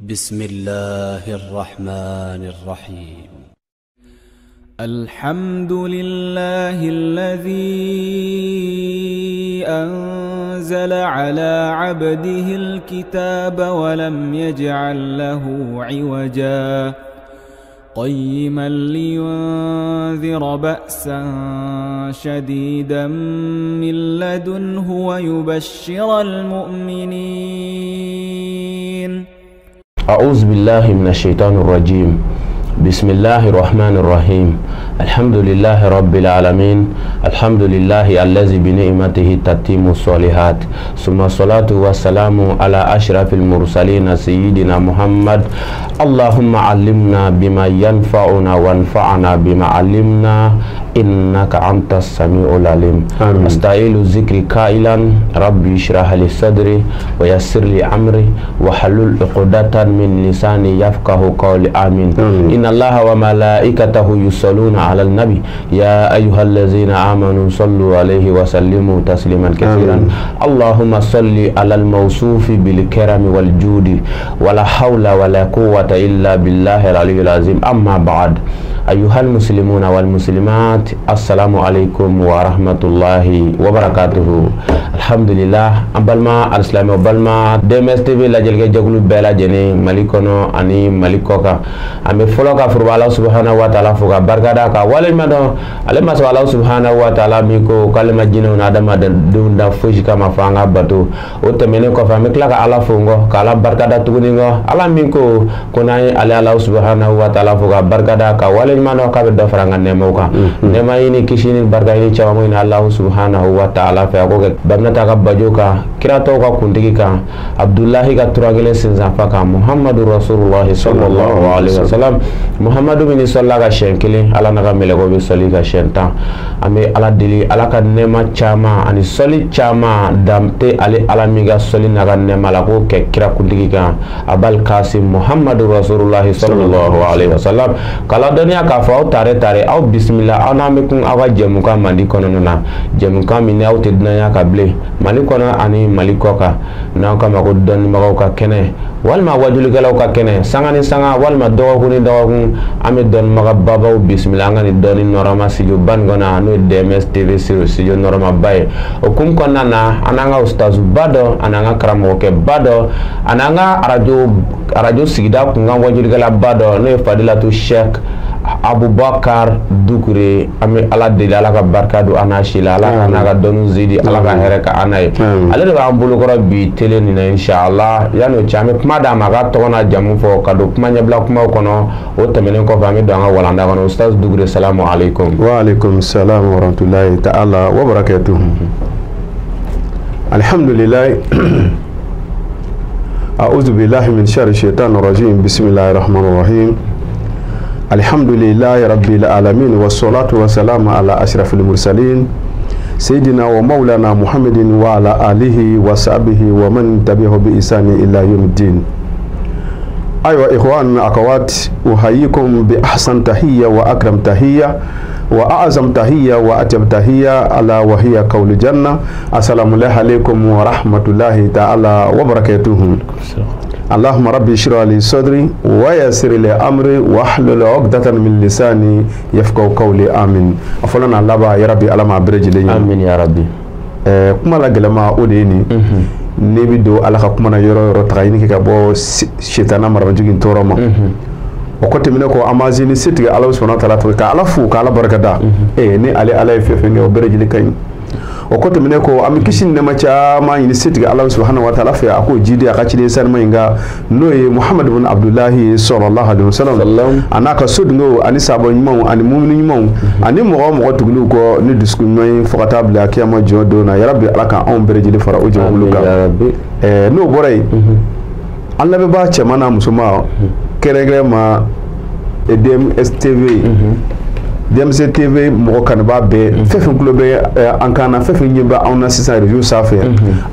بسم الله الرحمن الرحيم. الحمد لله الذي أنزل على عبده الكتاب ولم يجعل له عوجا قيما لينذر بأسا شديدا من لدنه ويبشر المؤمنين. أعوذ بالله من الشيطان الرجيم. بسم الله الرحمن الرحيم. الحمد لله رب العالمين. الحمد لله الذي بنعمته تتم الصالحات. ثم الصلاة والسلام على أشرف المرسلين سيدنا محمد. اللهم علمنا بما ينفعنا وانفعنا بما علمنا إنك أنت السميع العليم. أستعيل الذكر قائلا ربي اشرح لي صدري ويسر لي أمري واحلل عقدة من لساني يفقه قولي. آمين. إن الله وملائكته يصلون على النبي يا أيها الذين آمنوا صلوا عليه وسلموا تسليما كثيرا. اللهم صل على الموصوف بالكرم والجود ولا حول ولا قوة إلا بالله العلي العظيم. أما بعد، أيها المسلمون والمسلمات، السلام عليكم ورحمة الله وبركاته. الحمد لله an balima alisilamɛw, balima DMS TV lajɛlikɛ jɛkulu bɛɛ lajɛlen Mali kɔnɔ ani Mali kɔ kan, an bɛ fɔlɔ ka foroba Ala subahana wa taala fo ka barikada ka waleɲuman dɔn ale masa Ala subahana wa taala min ko k'ale ma jinɛw ni adamadenw da fosi kama fo an ka bato. O tɛmɛnen kɔfɛ, an bɛ tila ka Ala fo n kɔ ka Ala barikada tuguni kɔ, Ala min ko ko n'an ye ale Ala subahana wa taala fo ka barikada ka waleɲuman dɔn k'a bɛ dɔ fara an ka nɛɛmaw kan. Nɛɛma ɲini, kisi ni barika ɲini caman ɲini Ala subahana wa taala fɛ, a k'o kɛ Baminata ka bajo kan, kiratɔw ka kuntigi kan, Abdulahi ka tura kelen sinsanfa kan, Muhammadu Rasulullahi sallallahu alaihi wasallam. Muhammadu min sɔlila ka siɲɛ kelen, Ala n'a ka mɛlɛkɛw bɛ sɔli ka siɲɛ 10. An bɛ Ala deli, Ala ka nɛɛma caman ani sɔli caman dan tɛ ale Ala min ka sɔli n'a ka nɛɛma la, k'o kɛ kira kuntigi kan, Abal Kasim Muhammadu Rasulullahi sallallahu alaihi wasallam. K'a ladɔnniya k'a fɔ aw tare tare, aw bisimila, aw n'an bɛ kun aw ka jɛmukan mandi kɔnɔna na, jɛmukan min ni aw tɛ dunanya ka bilen Mali kɔnɔ ani Mali kɔ kan, n'aw kama ko dɔnnibagaw ka kɛnɛ walima wajulikɛlaw ka kɛnɛ. Sanga ni sanga walima dɔgɔkun ni dɔgɔkun, an bɛ dɔnnibaga babaw bisimila an ka nin dɔnni nɔrɔma studio ba nin kɔnɔ, n'o ye DMS TV studio nɔrɔma ba ye. O kun kɔnɔna na, an n'an ka ustazuba dɔ, ani an ka karamɔgɔkɛ ba dɔ, ani an ka arajo sigida kunkan wajulikɛla ba dɔ, n'o ye Fadilatu Sheikh Abubakar Dukure. An bɛ Ala deli, Ala ka barika don an n'a si la, Ala ka n'a ka dɔnni zidi, Ala ka hɛrɛ ka an n'a ye. Ale de b'an bolokɔrɔ bi télé nin na inshallah. Yanni o cɛ, an bɛ kuma d'a ma, a ka tɔgɔ n'a jamu fɔ ka don kuma ɲɛbila kumaw kɔnɔ. O tɛmɛnen kɔfɛ, an bɛ don an ka walanda kɔnɔ. Ustaz Dukure, salamu aleykum. Wa aleykum salam wa rahmatulahi ta'ala wa barakatuhu. Alhamdulillah. أعوذ بالله من شر الشيطان الرجيم. بسم الله الرحمن الرحيم. الحمد لله رب العالمين، والصلاة والسلام على أشرف المرسلين سيدنا ومولانا محمد وعلى آله وصحبه ومن تبعه بإحسان إلى يوم الدين. أيها إخوان أخوات، أحييكم بأحسن تحية وأكرم تحية وأعظم تحية وأطيب تحية، ألا وهي قول الجنة: السلام عليكم ورحمة الله تعالى وبركاته. اللهم ربي اشرح لي صدري ويسر لي أمري واحلل عقدة من لساني يفقهوا قولي. آمين. A fɔlɔ n'a laban, ya rabbi, Ala m'a bɛɛ lajɛlen ye. Amin ya rabbi. Kuma la gɛlɛma o de ye nin. N'i bɛ don Ala ka kuma na yɔrɔ o yɔrɔ, taga ɲini kɛ ka bɔ sitana maramajugu tɔɔrɔ ma. O kɔ tɛmɛnen kɔ, an b'an ni setigi Ala subahana taala tɔgɔ ka Ala fo ka Ala barika da. Ni ale Ala ye fɛn fɛn kɛ, o bɛɛ lajɛlen ka ɲi. O kɔ tɛmɛnen kɔ, an bɛ kisi ni nɛɛma caman ɲini setigi Ala subahana wa taala fɛ, a k'o jidi a ka ciden sanuma in kan, n'o ye Muhamadu bin Abdulahi sallallahu alaihi wasallam, a n'a ka sodenw ani saaba ɲumanw ani mumini ɲumanw ani mɔgɔ o mɔgɔ tuguliw kɔ ni dusukun ɲuman ye fo ka taa bila kiyama jɔ don na. Yarabi, Ala ka anw bɛɛ lajɛlen fara o jɛkulu kan. N'o bɔra yen, an lamɛnbaa cɛman n'a musoman, kɛrɛnkɛrɛn ma DMS TV, DMC TV mɔgɔ kanubaa bɛɛ, fɛn fɛn tulo bɛ an kan na, fɛn fɛn ɲɛ bɛ anw na sisan réseau sanfɛ,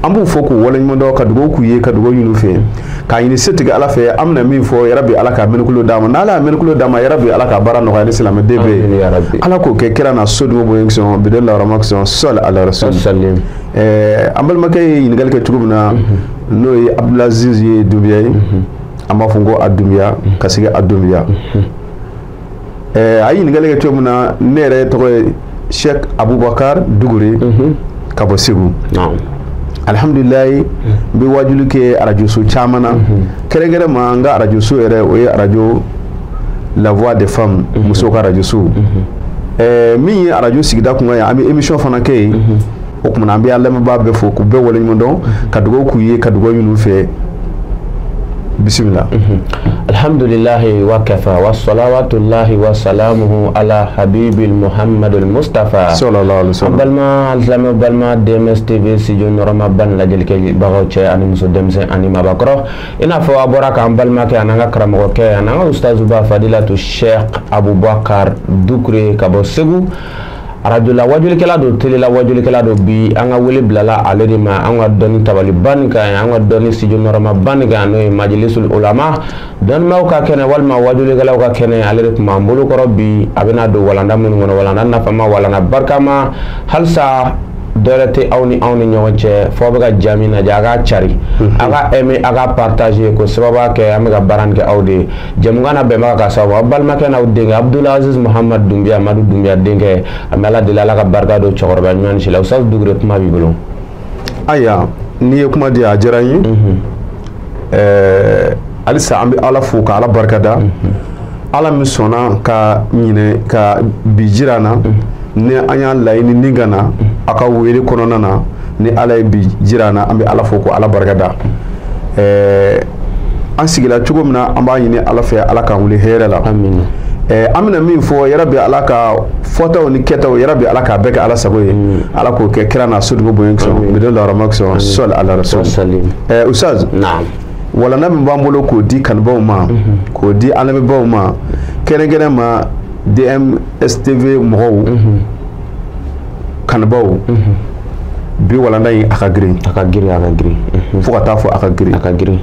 an b'u fɔ k'u waleɲuman dɔn, ka dugawu k'u ye, ka dugawu ɲini u fɛ, k'a ɲini setigi Ala fɛ. An bɛna min fɔ, yarabi, Ala ka mɛnikulo d'a ma. N'Ala y'a mɛnikulo d'a ma, yarabi, Ala ka baara nɔgɔya ni silamɛden bɛɛ ye. Ala k'o kɛ kira n'a sodenw bonya kisɔn bidon larama kisɔn sɔli ala rasul. An balimakɛ ye ɲininkali kɛ cogo min na, n'o ye Abdulaziz ye Dunbiya ye. An b'a fɔ ko a Dunbiya ka sigi a Dunbiya. A ye ɲininkali kɛ cogo min na, ne yɛrɛ tɔgɔ ye Cheikh Aboubacar Doucouré ka bɔ Segu. Alhamdulilayi, n bɛ wajuli kɛ arajoso caman na, kɛrɛnkɛrɛn ma n ka arajoso yɛrɛ, o ye arajo La Voix des Femmes, musow ka arajoso. Min ye arajo sigida kun ye, an bɛ émission fana kɛ yen. O tuma an bɛ an lamɛnbaa bɛɛ fo k'u bɛɛ waleɲuman dɔn, ka dugawu k'u ye, ka dugawu ɲini u fɛ. Bismillah. Alhamdulillahi wa kafa wa salawatullahi wa salamuhu ala habibil Muhammadul Mustafa sallallahu alaihi wasallam. Balima alisilamɛw, balima DMS TV studio nɔrɔma ban lajɛlikɛbagaw, cɛ ani muso, denmisɛn ani mabakɔrɔ, i n'a fɔ a bɔra k'an balimakɛ an'an ka karamɔgɔkɛ an'an ka ustazuba Fadilatu Cheikh Aboubacar Doucouré ka bɔ Segu, arajo la wajulikɛla don, télé la wajulikɛla don. Bi an ka wele bilala ale de ma, an ka dɔnni tabaliba nin kan, an ka dɔnni studio nɔrɔma ba nin kan, n'o ye Majlisul Ulama, dɔnnibaw ka kɛnɛ walima wajulikɛlaw ka kɛnɛ. Ale de tun b'an bolo kɔrɔ bi. A bɛna don walanda minnu kɔnɔ, walanda nafama, walanda barikama. Halisa dɔwɛrɛ tɛ aw ni anw ni ɲɔgɔn cɛ, fɔ aw bɛ ka ja min lajɛ, a k'a cari, a ka aimer, a ka partager, ko sababu kɛ an bɛ ka baara nin kɛ aw de ye. Jɛmukan na bɛnbaga ka sababu aw balimakɛ n'aw denkɛ Abdulaziz Muhammad Dunbiya, Madu Dunbiya denkɛ. An bɛ Ala deli, Ala ka barika don cɛkɔrɔba ɲuman ni si la. Ustaz Doucouré, kuma b'i bolo. Ayiwa, n'i ye kuma di, a diyara n ye. Halisa an bɛ Ala fo ka Ala barika da, Ala min sɔnna ka ɲinɛ ka bi jira an na, ni an y'a laɲini ni ka na a ka wele kɔnɔna na, ni Ala ye bi jira an na, an bɛ Ala fo ko Ala barika da. An sigila cogo min na, an b'a ɲini Ala fɛ, Ala k'an wuli hɛrɛ la. An bɛna min fɔ, yarabi Ala ka fɔtaw ni kɛtaw, yarabi Ala k'a bɛɛ kɛ Ala sago ye, Ala k'o kɛ kira n'a sodugu bonya kosɔn, bidon larama kosɔn, sɔli ala rasul. Ustaz, walanda min b'an bolo k'o di kanubaw ma, k'o di an lamɛnbaaw ma, kɛrɛnkɛrɛn ma DMSTV mɔgɔw kanubaw, bi walanda in a ka girin. A ka girin, a ka girin. Fo ka taa fɔ a ka girin. A ka girin.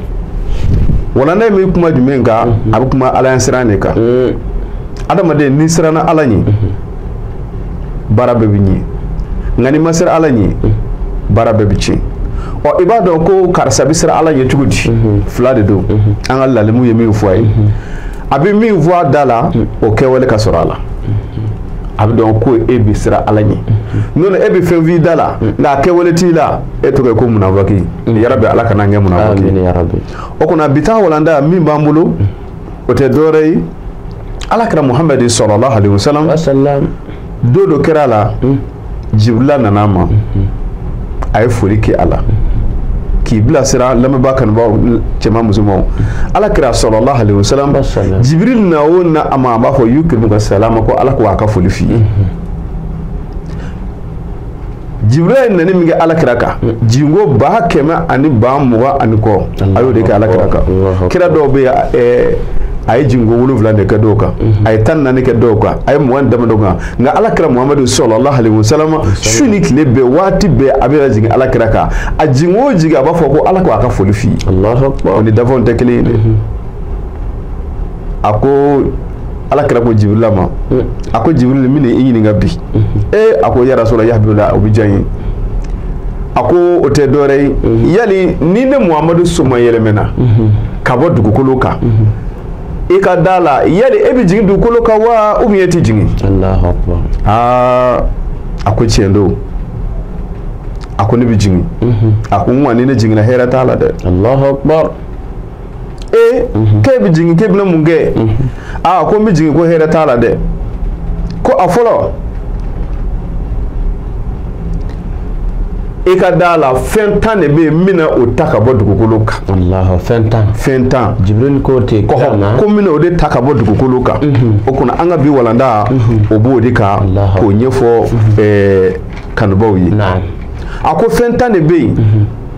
Walanda in bɛ kuma jumɛn kan? A bɛ kuma Ala siran de kan. Adamaden, n'i siranna Ala ɲɛ, baara bɛɛ bɛ ɲɛ, nka n'i ma siran Ala ɲɛ, baara bɛɛ bɛ tiɲɛ. Ɔ, i b'a dɔn ko karisa bɛ siran Ala ɲɛ cogo di? Fila de don. An ka lalimu ye min fɔ a ye, a bɛ min fɔ a da la, o kɛwale ka sɔrɔ a la, a bɛ dɔn ko e bɛ siran Ala ɲɛ. N'o tɛ, e bɛ fɛn f'i da la, nka a kɛwale t'i la, e tɔgɔ ye ko munafaki. Yarabi, Ala kana an kɛ munafaki. O kɔnɔ, bi taa walanda min b'an bolo, o tɛ dɔwɛrɛ ye, Ala kira Muhamadu sallallahu alaihi wasallam, don dɔ kɛra a la, Jibirila nana a ma, a ye foli kɛ a la k'i bilasira. Lamɛnbaa kanubaw, cɛman musomanw, Ala kira sallallahu alaihi wasallam, Jibril na o na a ma, a b'a fɔ yukrimuka salama, ko Ala ko a ka foli f'i ye. Jibril ye nani min kɛ Ala kira kan, jingo 120,000 ani kɔ, a y'o de kɛ Ala kira kan. Kira dɔw bɛ yen, a ye jingo 7 de kɛ dɔw kan, a ye 14 kɛ dɔw kan, a ye 20 damadɔ kan, nka Ala kira Muhamadu sallallahu alaihi wasallam, su ni tile bɛɛ, waati bɛɛ, a bɛ jigin Ala kira kan. A jigin o jigin, a b'a fɔ ko Ala ko a ka foli f'i ye. O ni dafɛnw tɛ kelen ye dɛ. A ko Ala kira ko Jibirila ma, a ko Jibiril, n bɛna i ɲininka bi. A ko ya Rasulallah, ya Habibullah, o bɛ diya n ye. A ko o tɛ dɔwɛrɛ ye, yali ni ne Muhamadu soma yɛlɛmɛna ka bɔ dugukolo kan, i ka da la, yali e bɛ jigin dugukolo kan wa, ou bien e tɛ jigin? Aa, a ko tiɲɛ don. A ko ne bɛ jigin. A ko nka ni ne jiginna, hɛrɛ t'a la dɛ. K'e bɛ jigin, k'e bɛna mun kɛ? Aa, ko n bɛ jigin, ko hɛrɛ t'a la dɛ. Ko a fɔlɔ, i ka da la, fɛn 10 de bɛ yen, n bɛna o ta ka bɔ dugukolo kan. Fɛn 10. Fɛn 10. Jibril ko ten. Kɔhɔ, ko n bɛna o de ta ka bɔ dugukolo kan. O kɔnɔ, an ka bi walanda, o b'o de kan k'o ɲɛfɔ kanubaw ye. A ko fɛn 10 de bɛ yen,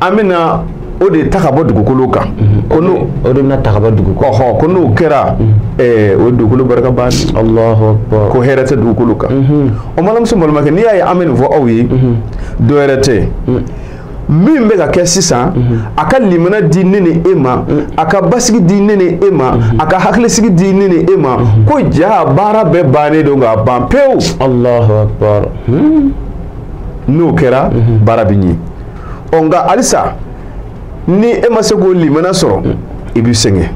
an bɛna o de ta ka bɔ dugukolo kan. Ko n'o o de bɛna ta ka bɔ dugukolo. Ɔhɔ, ko n'o kɛra, o dugukolo barika bannen. Ko hɛrɛ tɛ dugukolo kan. O balimamuso, balimakɛ, n'i y'a ye an bɛ nin fɔ aw ye, dɔ wɛrɛ tɛ. Min bɛ ka kɛ sisan, a ka limana di ne ni e ma, a ka basigi di ne ni e ma, a ka hakilisigi di ne ni e ma, ko ja baara bɛɛ bannen don k'a ban pewu. N'o kɛra, baara bɛ ɲɛ. Ɔ, nka halisa ni e ma se k'o limana sɔrɔ, i b'i sɛgɛn.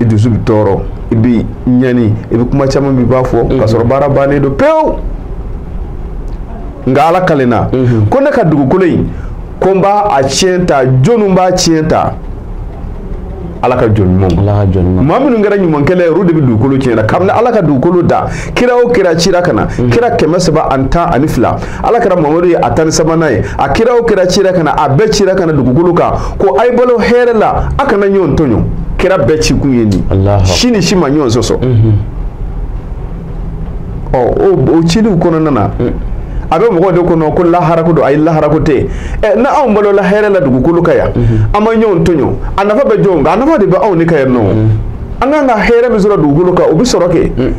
I dusu bɛ tɔɔrɔ, i bɛ ɲani, i bɛ kuma caman min b'a fɔ k'a sɔrɔ baara bannen don pewu. Nka Ala kalenna ko ne ka dugukolo in ko n b'a a tiɲɛ ta, jɔnni b'a tiɲɛ ta? Ala ka jɔn ɲumanw. Maa minnu kɛra ɲumankɛla ye, olu de bɛ dugukolo tiɲɛ na. Kabini Ala ka dugukolo da, kira o kira cira ka na, kira 312, Ala kɛra Mamadu ye a 13nan ye, a kira o kira cira ka na, a bɛɛ cira ka na dugukolo kan ko a ye balo hɛrɛ la, a kana ɲɔgɔn tɔɲɔ. Kira bɛɛ ci kun ye nin, si ni si ma ɲɔgɔn sɔsɔ. Ɔ o ciliw kɔnɔna na, a bɛ mɔgɔw de kɔnɔ ko laharako don, ayi laharako tɛ. Ɛ na anw balola hɛrɛ la dugukolo kan yan, an ma ɲɔgɔn tɔɲɔ, a nafa bɛ jɔn kan? A nafa de bɛ anw de kan yan nɔ. An kan ka hɛrɛ min sɔrɔ dugukolo kan, o bɛ sɔrɔ kɛ.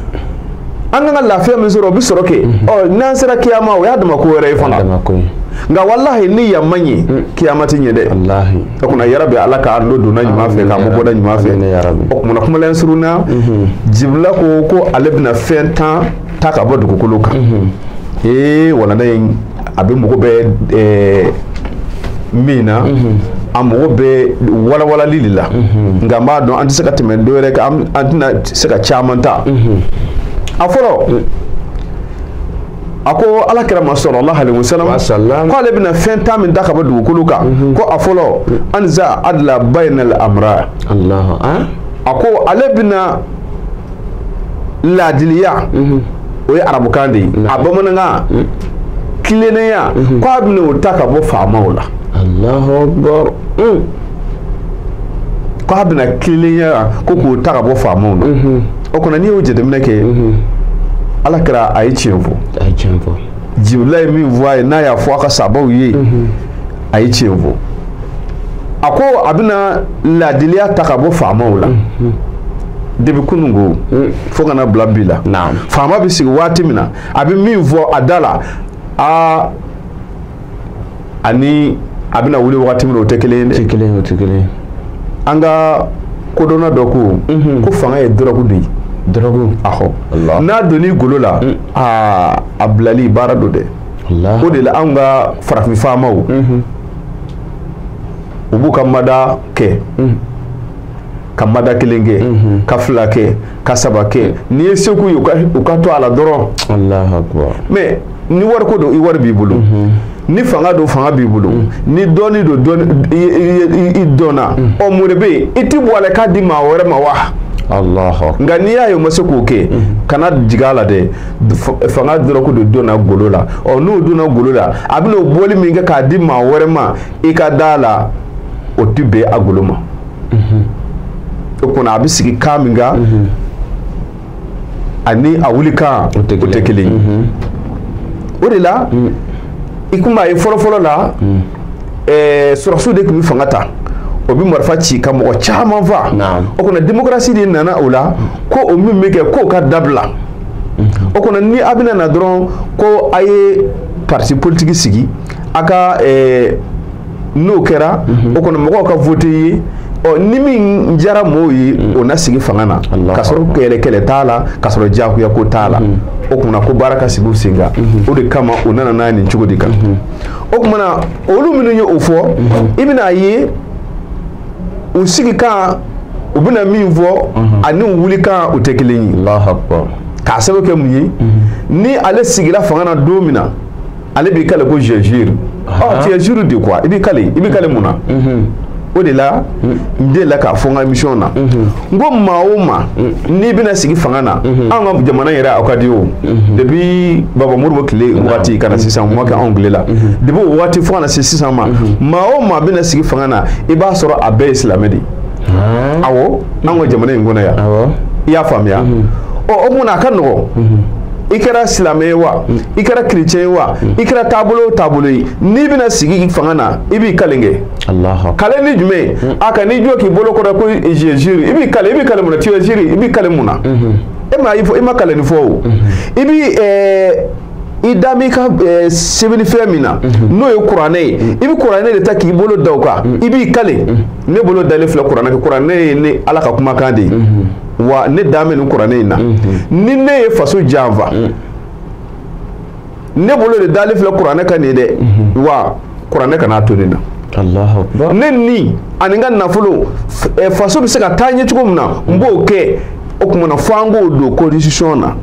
An kan ka lafiya min sɔrɔ, o bɛ sɔrɔ kɛ. Ɔ n'an sera kiyama, o y'a dama ko wɛrɛ ye fana. Nka walahi ni yan ma ɲɛ, kiyama tɛ ɲɛ dɛ. O kumana yarabi Ala k'an don donna ɲuman fɛ, k'an bɔ bɔda ɲuman fɛ. O kumana kumalen surunna, Jibila ko ale bɛna fɛn 10 ta ka bɔ dugukolo kan. Ee walanda in a bɛ mago bɛ min na, a mago bɛ walawalali de la. Nka n b'a dɔn an tɛ se ka tɛmɛ dɔ wɛrɛ kan, an tɛna se ka caman ta. A fɔlɔ, a ko Ala kira ma sallallahu alaihi wasallam ko ale bɛna fɛn 10 min ta ka bɔ dugukolo kan, ko a fɔlɔ anza adla bainal amra. A ko ale bɛna laadiliya, o ye arabukan de ye, a bamanankan tilennenya, ko a bɛna o ta ka bɔ faamaw la. Allahu akbar. Ko a bɛna tilennenya ko k'o ta ka bɔ faamaw la. O kɔnɔ n'i y'o jateminɛ kɛ, Ala kɛra a ye tiɲɛ fɔ. A ye tiɲɛ fɔ. Jibila ye min fɔ a ye, n'a y'a fɔ a ka sabaw ye, a ye tiɲɛ fɔ. A ko a bɛna laadiliya ta ka bɔ faamaw la. Depuis kunungo fo kana bila bi la, faama bɛ sigi waati min na, a bɛ min fɔ a da la, aa ani a bɛna wuli waati min na, o tɛ kelen ye dɛ. O tɛ kelen ye, o tɛ kelen ye. An ka kodɔnna dɔ ko ko fanga ye dɔrɔgu de ye. Dɔrɔgu. Ahɔ. N'a donn'i golo la, aa a bilali baara don dɛ. O de la anw ka farafin faamaw, u b'u ka mada kɛ. Ka mada kelen kɛ, ka fila kɛ, ka saba kɛ, n'i ye se k'u ye, u ka to a la dɔrɔn. Allahu akbar. Mais ni wariko don, i wari b'i bolo. Ni fanga don, fanga b'i bolo. Ni dɔɔni don, dɔɔni i dɔnna. Ɔ mun de bɛ yen, i ti bɔ a la k'a di maa wɛrɛ ma wa? Allahu akbar. Nka n'i y'a ye u ma se k'o kɛ, kana jigin a la dɛ. Fanga dɔrɔn de donna golo la. Ɔ n'o donna golo la, a bɛna o bɔli min kɛ k'a di maa wɛrɛ ma, i ka da la, o ti bɛn a golo ma. O kɔnɔ a bɛ sigi kan min kan, ani a wuli kan o tɛ kelen ye. O de la i kun b'a ye fɔlɔfɔlɔ la, sɔrɔdasiw de tun bɛ fanga ta, o bɛ marifa ci ka mɔgɔ caman fa. O kɔnɔ démocratie de nana o la, ko o min bɛ kɛ k'o ka dabila. O kɔnɔ ni a bɛna na dɔrɔn ko a ye parti politique sigi, a ka n'o kɛra, o kɔnɔ mɔgɔw ka voter ye. Ɔ ni min diyara mɔgɔw ye, o na sigi fanga na, k'a sɔrɔ kɛlɛ t'a la, k'a sɔrɔ diyagoya ko t'a la. O kumana ko baara ka sigi u sen kan. O de kama o nana n'a ye nin cogo de kan. O kumana olu minnu ye o fɔ, i bɛna ye u sigi kan, u bɛna min fɔ ani u wuli kan, o tɛ kelen ye. Allahu akbar. K'a sababu kɛ mun ye? Ni ale sigira fanga na don min na, ale b'i kale ko je jure. Ɔ tu es jure de quoi? I b'i kale mun na? O de la n delila k'a fɔ n ka émission na, n ko maa o maa n'i bɛna sigi fanga na, anw ka jamana yɛrɛ aw ka di o. Depuis Baba Modibo tile waati ka na sisan, o ma kɛ anw tile la. Depuis o waati fo ka na se sisan ma, maa o maa bɛna sigi fanga na, i b'a sɔrɔ a bɛɛ ye silamɛ de ye. Awɔ, anw ka jamana in kɔnɔ yan. I y'a faamuya? Ɔ o mun na a ka nɔgɔn. I kɛra silamɛ ye wa, i kɛra chrétien ye wa, i kɛra taabolo o taabolo ye, n'i bɛna sigi fanga na, i b'i kalen kɛ. Kale ni jumɛn? A ka n'i jɔ k'i bolo kɔrɔ ko je jure, i b'i kale, i b'i kale mun na? Tu es jure, i b'i kale mun na? E ma i ma kale nin fɔ o. I b'i i da b'i ka sɛbɛnnifɛn min na, n'o ye kuranɛ ye, i bɛ kuranɛ de ta k'i bolo da o kan, i b'i kale. Ne bolo dalen filɛ kuranɛ kan, kuranɛ ye ne Ala ka kumakan de ye. Wa ne dan bɛ nin kuranɛ in na. Ni ne ye faso janfa, ne bolo de dalen filɛ kuranɛ kan nin ye dɛ, wa kuranɛ kana to ne na. Allahu akbar. Ne ni ani n ka nafolo faso bɛ se ka taa ɲɛ cogo min na n b'o kɛ. O tuma na fo an k'o don constitution na.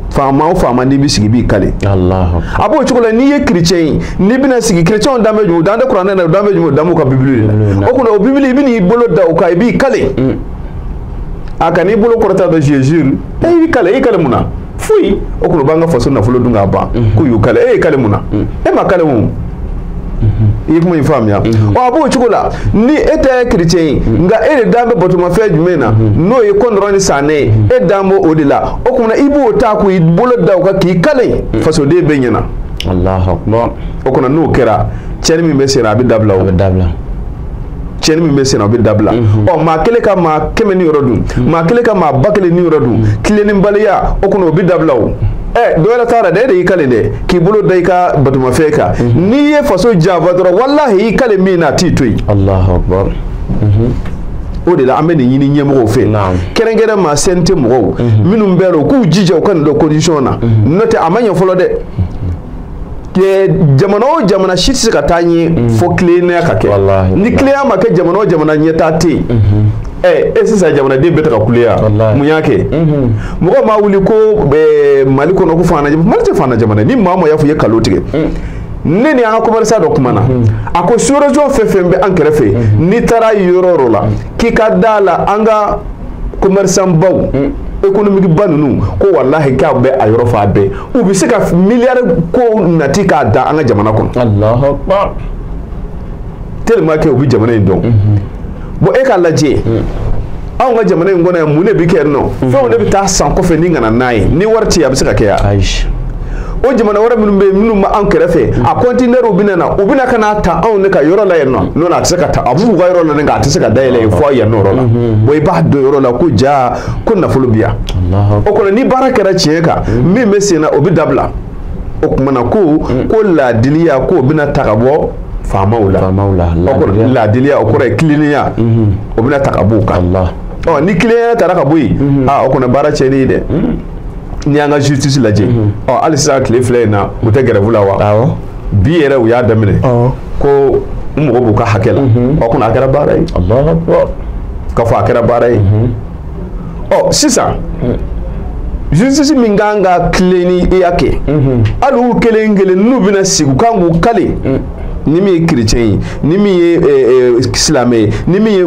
Faama o faama n'i bɛ sigi b'i kale. Allahu akbar. A b'o cogo la n'i ye chrétien ye n'i bɛna sigi chrétien dan bɛ jumɛn dan tɛ kuranɛ na dan bɛ jumɛn dan b'u ka bibili de la. O tuma o bibili i bɛ n'i bolo da o kan i b'i kale. A ka n'i bolo kɔrɔta dɔ Jésus e y'i kale i kale mun na foyi. O tuma o b'an ka faso nafolo dun k'a ban k'u y'u kale e y'i kale mun na e ma kale mun. I ye kuma in faamuya. Ɔ a b'o cogo la ni e tɛ chrétien ye nka e de dan bɛ batomafɛn jumɛn na n'o ye kɔndɔrɔn ni sanɛ ye e dan b'o de la. O tuma i b'o ta k'i bolo da o kan k'i kale fasoden bɛɛ ɲɛna. Allahu akbar. O tuma n'o kɛra tiɲɛni min bɛ sen na a bɛ dabila o. A bɛ dabila. Tiɲɛni min bɛ sen na o bɛ dabila. Ɔ maa kelen ka maa 100 ni yɔrɔ dun maa kelen ka maa 1000 ni yɔrɔ dun tilennibaliya o tuma o bɛ dabila o. Dɔ wɛrɛ t'a la dɛ e de y'i kale dɛ k'i bolo da i ka batomafɛn kan n'i ye faso janfa dɔrɔn walahi i kale min na a t'i to yen. Allahu akbar. O de la an bɛ nin ɲini ɲɛmɔgɔw fɛ kɛrɛnkɛrɛn ma CNT mɔgɔw minnu bɛ yen u k'u jija u ka nin dɔn condition na n'o tɛ a ma ɲɛ fɔlɔ dɛ. Jamana o jamana si tɛ se ka taa ɲɛ fo tilennenya ka kɛ. Ni tilennenya ma kɛ jamana o jamana ɲɛtaa tɛ yen. E sisan jamanaden bɛɛ tɛ ka kule yan mun y'a kɛ mɔgɔ maa wuli ko Mali kɔnɔ ko faana jamana Mali tɛ faana jamana ni maa o maa y'a fɔ i ye nkalon tigɛ. Ne ni an ka commerçant dɔ kumana a ko sous-région fɛn fɛn bɛ an kɛrɛfɛ n'i taara yɔrɔ o yɔrɔ la k'i ka da la an ka commerçant baw économique ba ninnu ko walahi k'a bɛ a yɔrɔ fan bɛɛ u bɛ se ka miliyari ko nati k'a da an ka jamana kɔnɔ. Allahu akbar. Tellement que u bɛ jamana in dɔn. Bon e k'a lajɛ anw ka jamana in kɔnɔ yan mun de bɛ kɛ yen nɔ fɛnw de bɛ taa san kɔfɛ ni ka na n'a ye ni wari tɛ yen a bɛ se ka kɛ yan. O jamana wɛrɛ minnu bɛ yen minnu b'an kɛrɛfɛ a conteneur bɛ na u bɛna ka n'a ta anw de ka yɔrɔ la yen nɔ n'o tɛ a tɛ se ka ta a b'u ka yɔrɔ la nka a tɛ se ka dayɛlɛ yen fo yan nɔ yɔrɔ la. Bon i b'a dɔn yɔrɔ la ko ja ko nafolo bɛ yan. O kɔnɔ ni baara kɛra tiɲɛ kan min bɛ sen na o bɛ dabila. O tuma na ko laadiliya k'o bɛna ta ka bɔ faamaw la. Laadiliya o kɔrɔ ye tilennenya o bɛna ta ka bɔ o kan. Ɔ ni tilennenya taara ka bɔ yen aa o kɔni baara tiɲɛnen ye dɛ. N'i y'an ka justice lajɛ ɔ hali sisan tile fila in na u tɛ grève la wa. Bi yɛrɛ u y'a daminɛ ko n mago b'u ka hakɛ la. Ɔ kɔni a kɛra baara ye. K'a fɔ a kɛra baara ye. Ɔ sisan justice min kan ka tilennenya kɛ hali u kelen kelen n'u bɛna sigi u kan k'u kale. Ni min ye chrétien ye ni min ye silamɛ ye ni min ye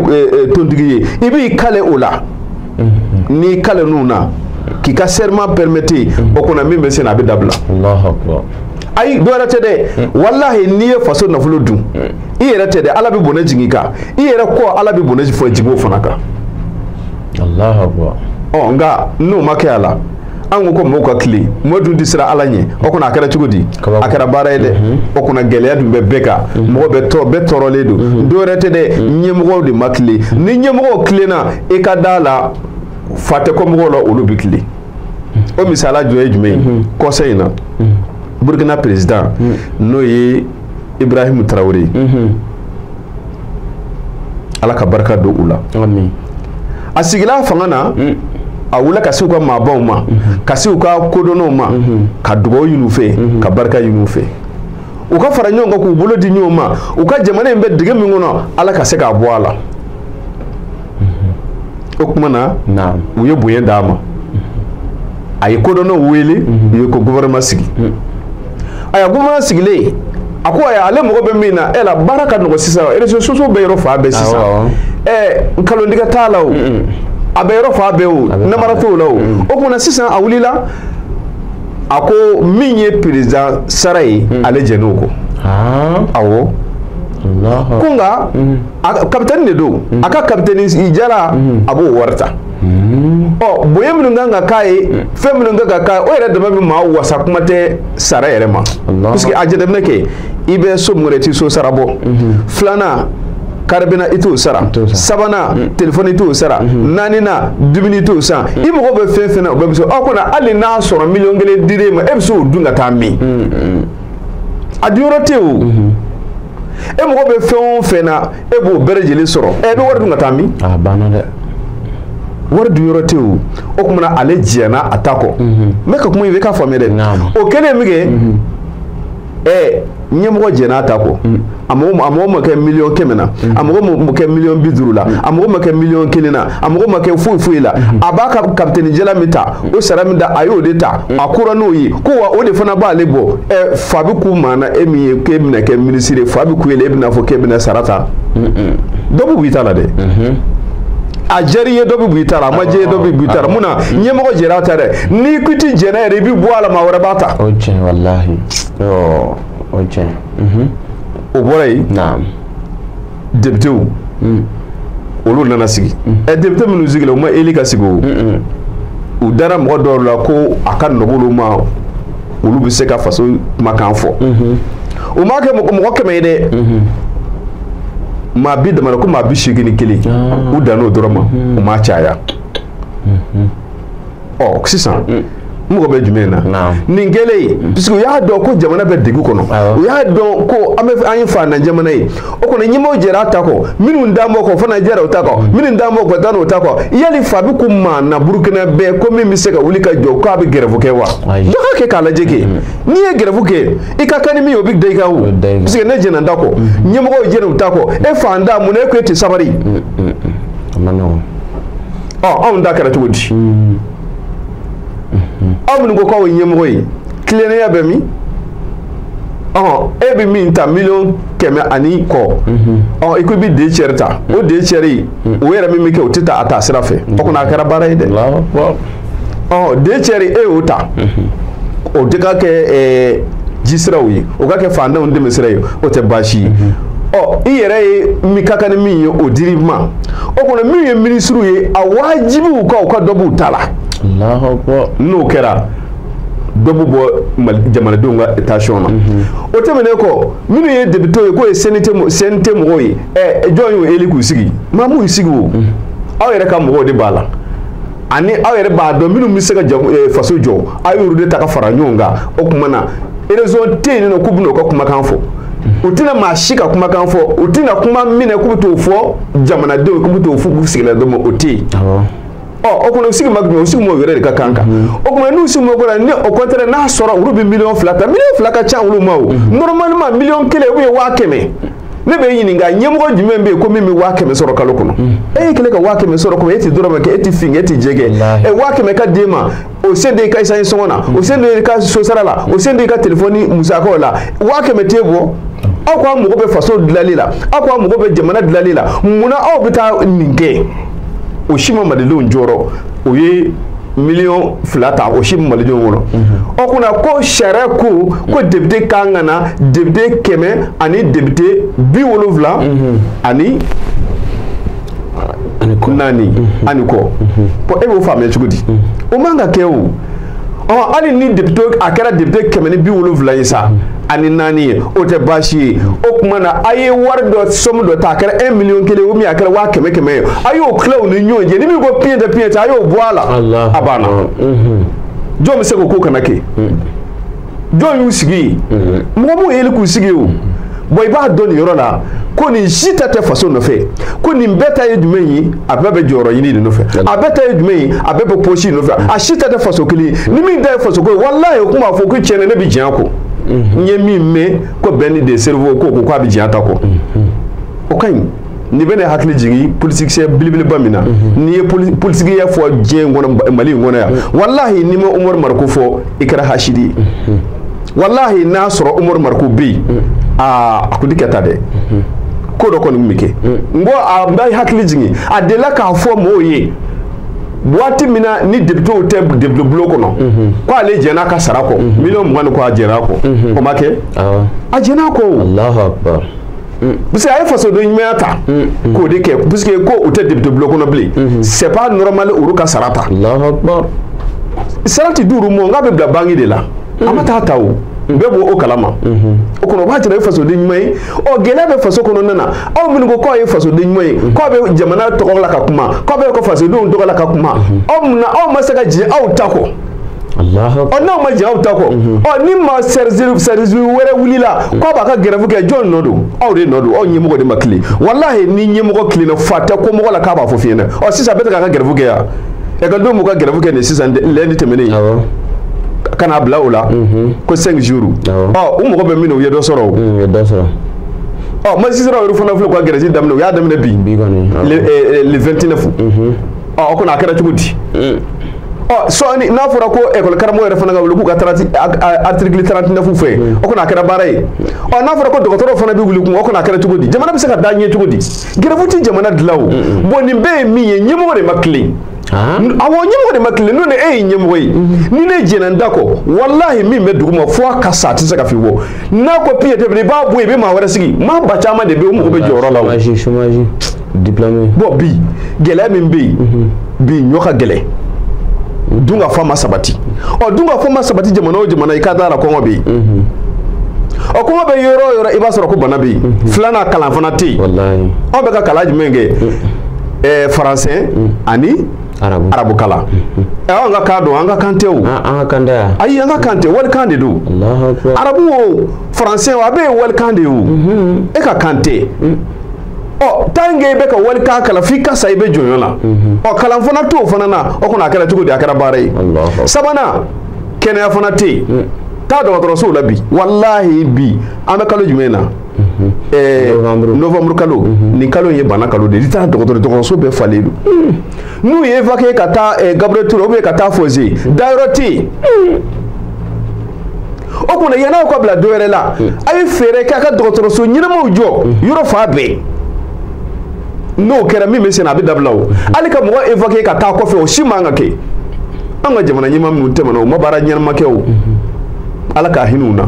tontigi ye i b'i kale o la. N'i kale n'u na k'i ka serment permettre o kɔnɔ min bɛ sen na a bɛ dabila. Allahu akbar. Ayi dɔ wɛrɛ tɛ dɛ walahi n'i ye faso nafolo dun i yɛrɛ tɛ dɛ Ala bɛ bɔnɛ jigin i kan i yɛrɛ kɔ Ala bɛ bɔnɛ jigin o fana kan. Allahu akbar. Ɔ nka n'o ma kɛ a la an ko mɔgɔw ka tilen mɔgɔ dun tɛ siran Ala ɲɛ o kɔnɔ a kɛra cogo di a kɛra baara ye dɛ o kɔnɔ gɛlɛya dun bɛ bɛɛ kan mɔgɔ bɛ tɔ bɛɛ tɔɔrɔlen don dɔ wɛrɛ tɛ dɛ ɲɛmɔgɔw de ma tilen ni ɲɛmɔgɔw tilenna i ka da la fa tɛ kɔ mɔgɔw la olu bɛ tilen. O misala jɔ ye jumɛn ye kɔsa in na Burkina président n'o ye Ibrahim Traoré Ala ka barika don u la. A sigila fanga na a wulila ka se u ka maabaw ma ka se u ka kodɔnnaw ma ka dugawu ɲini u fɛ ka barika ɲini u fɛ u ka fara ɲɔgɔn kan k'u bolo di ɲɔgɔn ma u ka jamana in bɛ dingɛ min kɔnɔ Ala ka se k'a bɔ a la. O tuma na u ye bonya d'a ma a ye kodɔnnaw wele u ye ko gouvernement sigi. Ayiwa gouvernement sigilen a ko ayiwa ale mago bɛ min na e la baara ka nɔgɔ sisan réseaux sociaux bɛ yɔrɔ fan bɛɛ sisan nkalontigɛ t'a la o. A bɛ yɔrɔ fan bɛɛ o namara t'o la o. O tuma na sisan a wulila a ko min ye président sara ye ale jɛn'o kɔ. Awɔ. Ko nka capitaine de don a ka capitaine jara a b'o wari ta. Ɔ bonya minnu kan ka k'a ye fɛn minnu kan ka k'a ye o yɛrɛ dama bɛ maa wasa kuma tɛ sara yɛrɛ ma. Parce que a jateminɛ kɛ i bɛ so min kɔnɔ i t'i so sara bɔ. Filanan carburant i t'o sara. Sabanan téléphone i t'o sara. Naaninan dumuni i t'o san. I mago bɛ fɛn fɛn na o bɛɛ bɛ sɔrɔ. Aw kɔni hali n'a sɔrɔ miliyɔn kelen dir'e ma e bɛ se k'o dun ka taa min. A dun yɔrɔ tɛ o. E mago bɛ fɛn o fɛn na e b'o bɛɛ lajɛlen sɔrɔ. Ɛ bɛ wari dun ka taa min. A banna dɛ. Wari dun yɔrɔ tɛ o. O tuma na ale jɛnna a ta kɔ. N bɛ ka kuma in fɛ i k'a faamuya dɛ. O kɛlen min kɛ. Ɲɛmɔgɔ jɛn'a ta kɔ a mɔgɔ ma kɛ 100 000 000 na, a mɔgɔ ma kɛ 50 000 000 la, a mɔgɔ ma kɛ 1 000 000 na, a mɔgɔ ma kɛ foyi foyi la, a b'a ka kapitɛni jala min ta, o sara min da, a y'o de ta, a kora n'o ye ko wa o de fana b'ale bɔ. Fa bɛ k'u maa na, e min ye k'e bɛna kɛ minisiri ye, fa bɛ k'u ye, e bɛna fɔ k'e bɛna sara ta, dɔ bɛ b'i ta la dɛ. A diyara i ye, dɔ bɛ b'i ta la, a ma diya i ye, dɔ bɛ b'i ta la. Mun na ɲɛmɔgɔ jɛra ta dɛ? N'i ko i ti jɛnɛ yɛrɛ, i bɛ bɔ a la, maa wɛrɛ b'a ta. O tiɲɛ, walahi, o tiɲɛ. O bɔra yen. Députéw, olu nana sigi. Député minnu sigira, u ma élu ka sigi o, u dara mɔgɔ dɔw la ko a ka nɔgɔ olu ma, olu bɛ se ka faso kumakan fɔ. U m'a kɛ mɔgɔ 100 ye dɛ, maa bi dama ko maa 81, u dann'o dɔrɔn ma, u m'a caya. Ɔ sisan n mɔgɔ bɛ jumɛn na nin kɛlen? Puisque u y'a dɔn ko jamana bɛ degun kɔnɔ, u y'a dɔn ko an bɛ an ye faantan jamana ye, o kɔnɔ ɲɛmɔgɔ jɛra a ta kɔ, minnu d'an bɔ kɔ fana jɛra o ta kɔ, minnu d'an bɔ kɔ da o ta kɔ. Yali fa bɛ ko maa na Burukina bɛɛ ko min bɛ se ka wuli ka jɔ k'a bɛ grève kɛ wa? Dɔ ka kɛ k'a lajɛ kɛ, n'i ye grève kɛ, i ka kan ni min ye, o bɛ da i kan o, puisque ne jɛnna n ta kɔ, ɲɛmɔgɔw jɛnna u ta kɔ, e faantan, mun na e ko e tɛ sabali? Ɔ anw ta kɛra cogo di? Aw minnu ko k'aw ye ɲɛmɔgɔ ye, tilennenya bɛ min? E bɛ min ta 100 000 000 ani kɔ, ɔ i ko i bɛ deux tiers ta, o deux tiers o yɛrɛ min bɛ kɛ, o tɛ taa a ta sira fɛ, o kɔni a kɛra baara ye dɛ. Ɔ deux tiers e y'o ta, o tɛ ka kɛ jisiraw ye, o ka kɛ faantanw dɛmɛ sira ye, o tɛ baasi ye. Ɔ i yɛrɛ ye min ka kan ni min ye, o dir'i ma. O kɔnɔ min ye minisiriw ye, a wajibi u ka dɔ b'u ta la. N'o kɛra, dɔ bɛ bɔ jamanadenw ka tension na. O tɛmɛnen kɔ, minnu ye député ye, k'o ye CNT mɔgɔw ye, jɔn y'o élu k'u sigi? Maa m'u sigi o, aw yɛrɛ ka mɔgɔw de b'a la, ani aw yɛrɛ b'a dɔn minnu bɛ se ka faso jɔ, aw y'olu de ta ka fara ɲɔgɔn kan. O tuma na raison tɛ yen nɔ k'u bɛna u ka kumakan fɔ, u tɛna maa si ka kumakan fɔ, u tɛna kuma minɛ k'u bɛ t'o fɔ jamanadenw, k'u bɛ t'o fɔ k'u sigilen dɔ ma, o tɛ yen. Ɔ o kɔnɔ u sigi ma jumɛn? U sigi m'o yɛrɛ de ka kan kan. O tuma n'u sigi m'o kɔnɔ, ni au contraire n'a sɔrɔ olu bɛ 2 miliyɔn ta, 2 miliyɔn ka ca olu ma o. Normalement 1 million ou bien 100 000. Ne bɛ ɲininka, ɲɛmɔgɔ jumɛn bɛ yen ko min bɛ 100 000 sɔrɔ kalo kɔnɔ? E ye kɛlen ka 100 000 sɔrɔ komi e tɛ dɔrɔmɛ kɛ, e tɛ fin kɛ, e tɛ jɛ kɛ. 100 000 ka d'e ma, o sen de i ka essence sɔngɔ na, o sen de i ka so sara la, o sen de i ka telefɔni musakaw la, 100 000 t'e bɔ. Aw ko aw mago bɛ faso dilanli la, aw ko aw mago bɛ jamana dilanli la, munna aw bɛ taa nin kɛ? O si ma malidenw jɔrɔ. O ye 2 miliyɔn ta, o si ma malidenw kɔnɔ. O kunna ko sariya ko ko député kan ka na député 100 ani député 74 ani kɔ. Bon, e b'o faamuya cogo di? O man ka kɛ o. Ɔ hali ni député a kɛra député 174 ye sa ani naani ye, o tɛ baasi ye. O tuma na a ye wari dɔ, somme dɔ ta, a kɛra 1 million ou bien a kɛra 100 000 100 ye, a y'o tila u ni ɲɔgɔn cɛ. Ni min ko piɲɛ tɛ piɲɛ tɛ, a y'o bɔ a la, a banna. Jɔn bɛ se k'o ko kana kɛ? Jɔn y'u sigi yen? Mɔgɔ m'u yeli k'u sigi o. Bon, i b'a dɔn nin yɔrɔ la ko nin si ta tɛ faso nɔfɛ, ko nin bɛɛ ta ye jumɛn ye? A bɛɛ bɛ jɔyɔrɔ ɲini de nɔfɛ. A bɛɛ ta ye jumɛn ye? A bɛɛ bɛ poche nɔfɛ. A si ta tɛ faso kelen ye. Ni min ta ye faso ko ye, walahi, o kun b'a fɔ ko tiɲɛ na, ne bɛ diɲɛ kɔ. N ye min mɛn ko bɛn ni de cerveau ko ko k'a bɛ diɲɛ ta kɔ, o ka ɲi. Nin bɛ ne hakili jigin politicien belebeleba min na. N'i ye politikiya fɔ diɲɛ in kɔnɔ, Mali in kɔnɔ yan, walahi, n'i ma Umaru Mariko fɔ, i kɛra hasidi ye. Walahi, n'a sɔrɔ Umaru Mariko bɛ yen, aa, a kun tɛ kɛ tan dɛ. Ko dɔ kɔni tun bɛ kɛ. N ko a bɛ hakili jigin, a delila k'a fɔ mɔgɔw ye waati min na ni députéw tɛ député bulon kɔnɔ, ko ale jɛn'a ka sara kɔ, 20 miliyɔn ni kɔ, a jɛn'a kɔ. O ma kɛ, a jɛn'a kɔ o. Allahu akbar. Parce que a ye fasoden ɲumanya ta k'o de kɛ, puisque ko u tɛ député bulon kɔnɔ bilen, c'est pas normal olu ka sara ta. Allahu akbar. Sara ti d'olu ma, n k'a bɛ bila banque de la, a ma taa ta o, bɛɛ b'o kalama. O kɔnɔ o b'a jira i ye fasoden ɲuman ye. Ɔ gɛlɛya bɛ faso kɔnɔna na, aw minnu ko k'aw ye fasoden ɲuman ye, k'aw bɛ jamana tɔgɔ la ka kuma, k'aw bɛ ka fasodenw tɔgɔ la ka kuma, aw mun na aw ma se ka jɛ aw ta kɔ? Ɔ n'aw ma jɛ aw ta kɔ, ɔ ni maa service wɛrɛ wulila k'aw b'a ka grève kɛ, jɔn nɔ don? Aw de nɔ don. Aw ɲɛmɔgɔ de ma tilen. Walahi, ni ɲɛmɔgɔ tilenna, fa tɛ ko mɔgɔ la k'a b'a fɔ f'i ɲɛna. Ɔ sisan bɛɛ tɛ k'a ka grève kɛ yan, ekɔlidenw b'u ka grève kɛ nin sisan lundi tɛmɛnen. ka n'a bila o la ko 5 jours ɔ u mago bɛ min na u ye dɔ sɔrɔ o u ye dɔ sɔrɔ ɔ magistrat yɛrɛ fana filɛ k'u ka grève daminɛ u y'a daminɛ bi le 29 ɔ o kɔni a kɛra cogo di ɔ sɔɔni n'a fɔra ko école karamɔgɔ yɛrɛ fana ka wuli k'u ka article 39 fɛ o kɔni a kɛra baara ye ɔ n'a fɔra ko dɔgɔtɔrɔw fana bɛ wuli kun o kɔni a kɛra cogo di jamana bɛ se ka taa ɲɛ cogo di grève ti jamana dilan o bon nin bɛɛ ye min ye ɲɛmɔgɔ de ma tilen awɔ ɲɛmɔgɔ de ma tilen n'o ni e ye ɲɛmɔgɔ ye ni ne jɛnna n da kɔ walahi min bɛ dugu ma fo a ka sa a tɛ se ka f'i bɔ n'a ko piye tɛ i b'a bɔ yen i bɛ maa wɛrɛ sigi maa ba caman de bɛ yen o mago bɛ jɔyɔrɔ la o chômage diplômé bon bi gɛlɛya min bɛ yen bi ɲɔ ka gɛlɛn dun ka fa ma sabati ɔ dun ka fa ma sabati jamana o jamana i ka da la kɔngɔ bɛ yen ɔ kɔngɔ bɛ yɔrɔ o yɔrɔ i b'a sɔrɔ ko bana bɛ yen filanan kalan fana tɛ yen anw bɛ ka kalan jumɛn kɛ faransɛ ani arabu kalan anw ka kan don an ka kan tɛ o an ka kan tɛ yan ayi an ka kan tɛ walikan de don arabu o faransɛ o a bɛɛ ye walikan de ye o e ka kan tɛ ɔ tant que i bɛ ka walikan kalan f'i ka sa i bɛ jɔnyɔn la ɔ kalan fana t'o fana na o kɔni a kɛra cogo di a kɛra baara ye sabanan kɛnɛya fana tɛ yen taa dɔgɔtɔrɔsow la bi walahi bi an bɛ kalo jumɛn na novembre kalo nin kalo in ye bana kalo de ye i taara dɔgɔtɔrɔso bɛɛ falen don n'u ye évacuer ka taa Gabriel Touré ou bien ka taa Fossé dayɔrɔ tɛ yen o kumana yann'aw ka bila dɔ wɛrɛ la a ye fɛɛrɛ kɛ a ka dɔgɔtɔrɔso ɲɛnamaw jɔ yɔrɔ fan bɛɛ n'o kɛra min bɛ sen na a bɛ dabila o hali ka mɔgɔ évacuer ka taa kɔfɛ o si man ka kɛ an ka jamana ɲɛmaa minnu tɛmɛna o ma baara ɲɛnama kɛ o ala ka hinɛ u na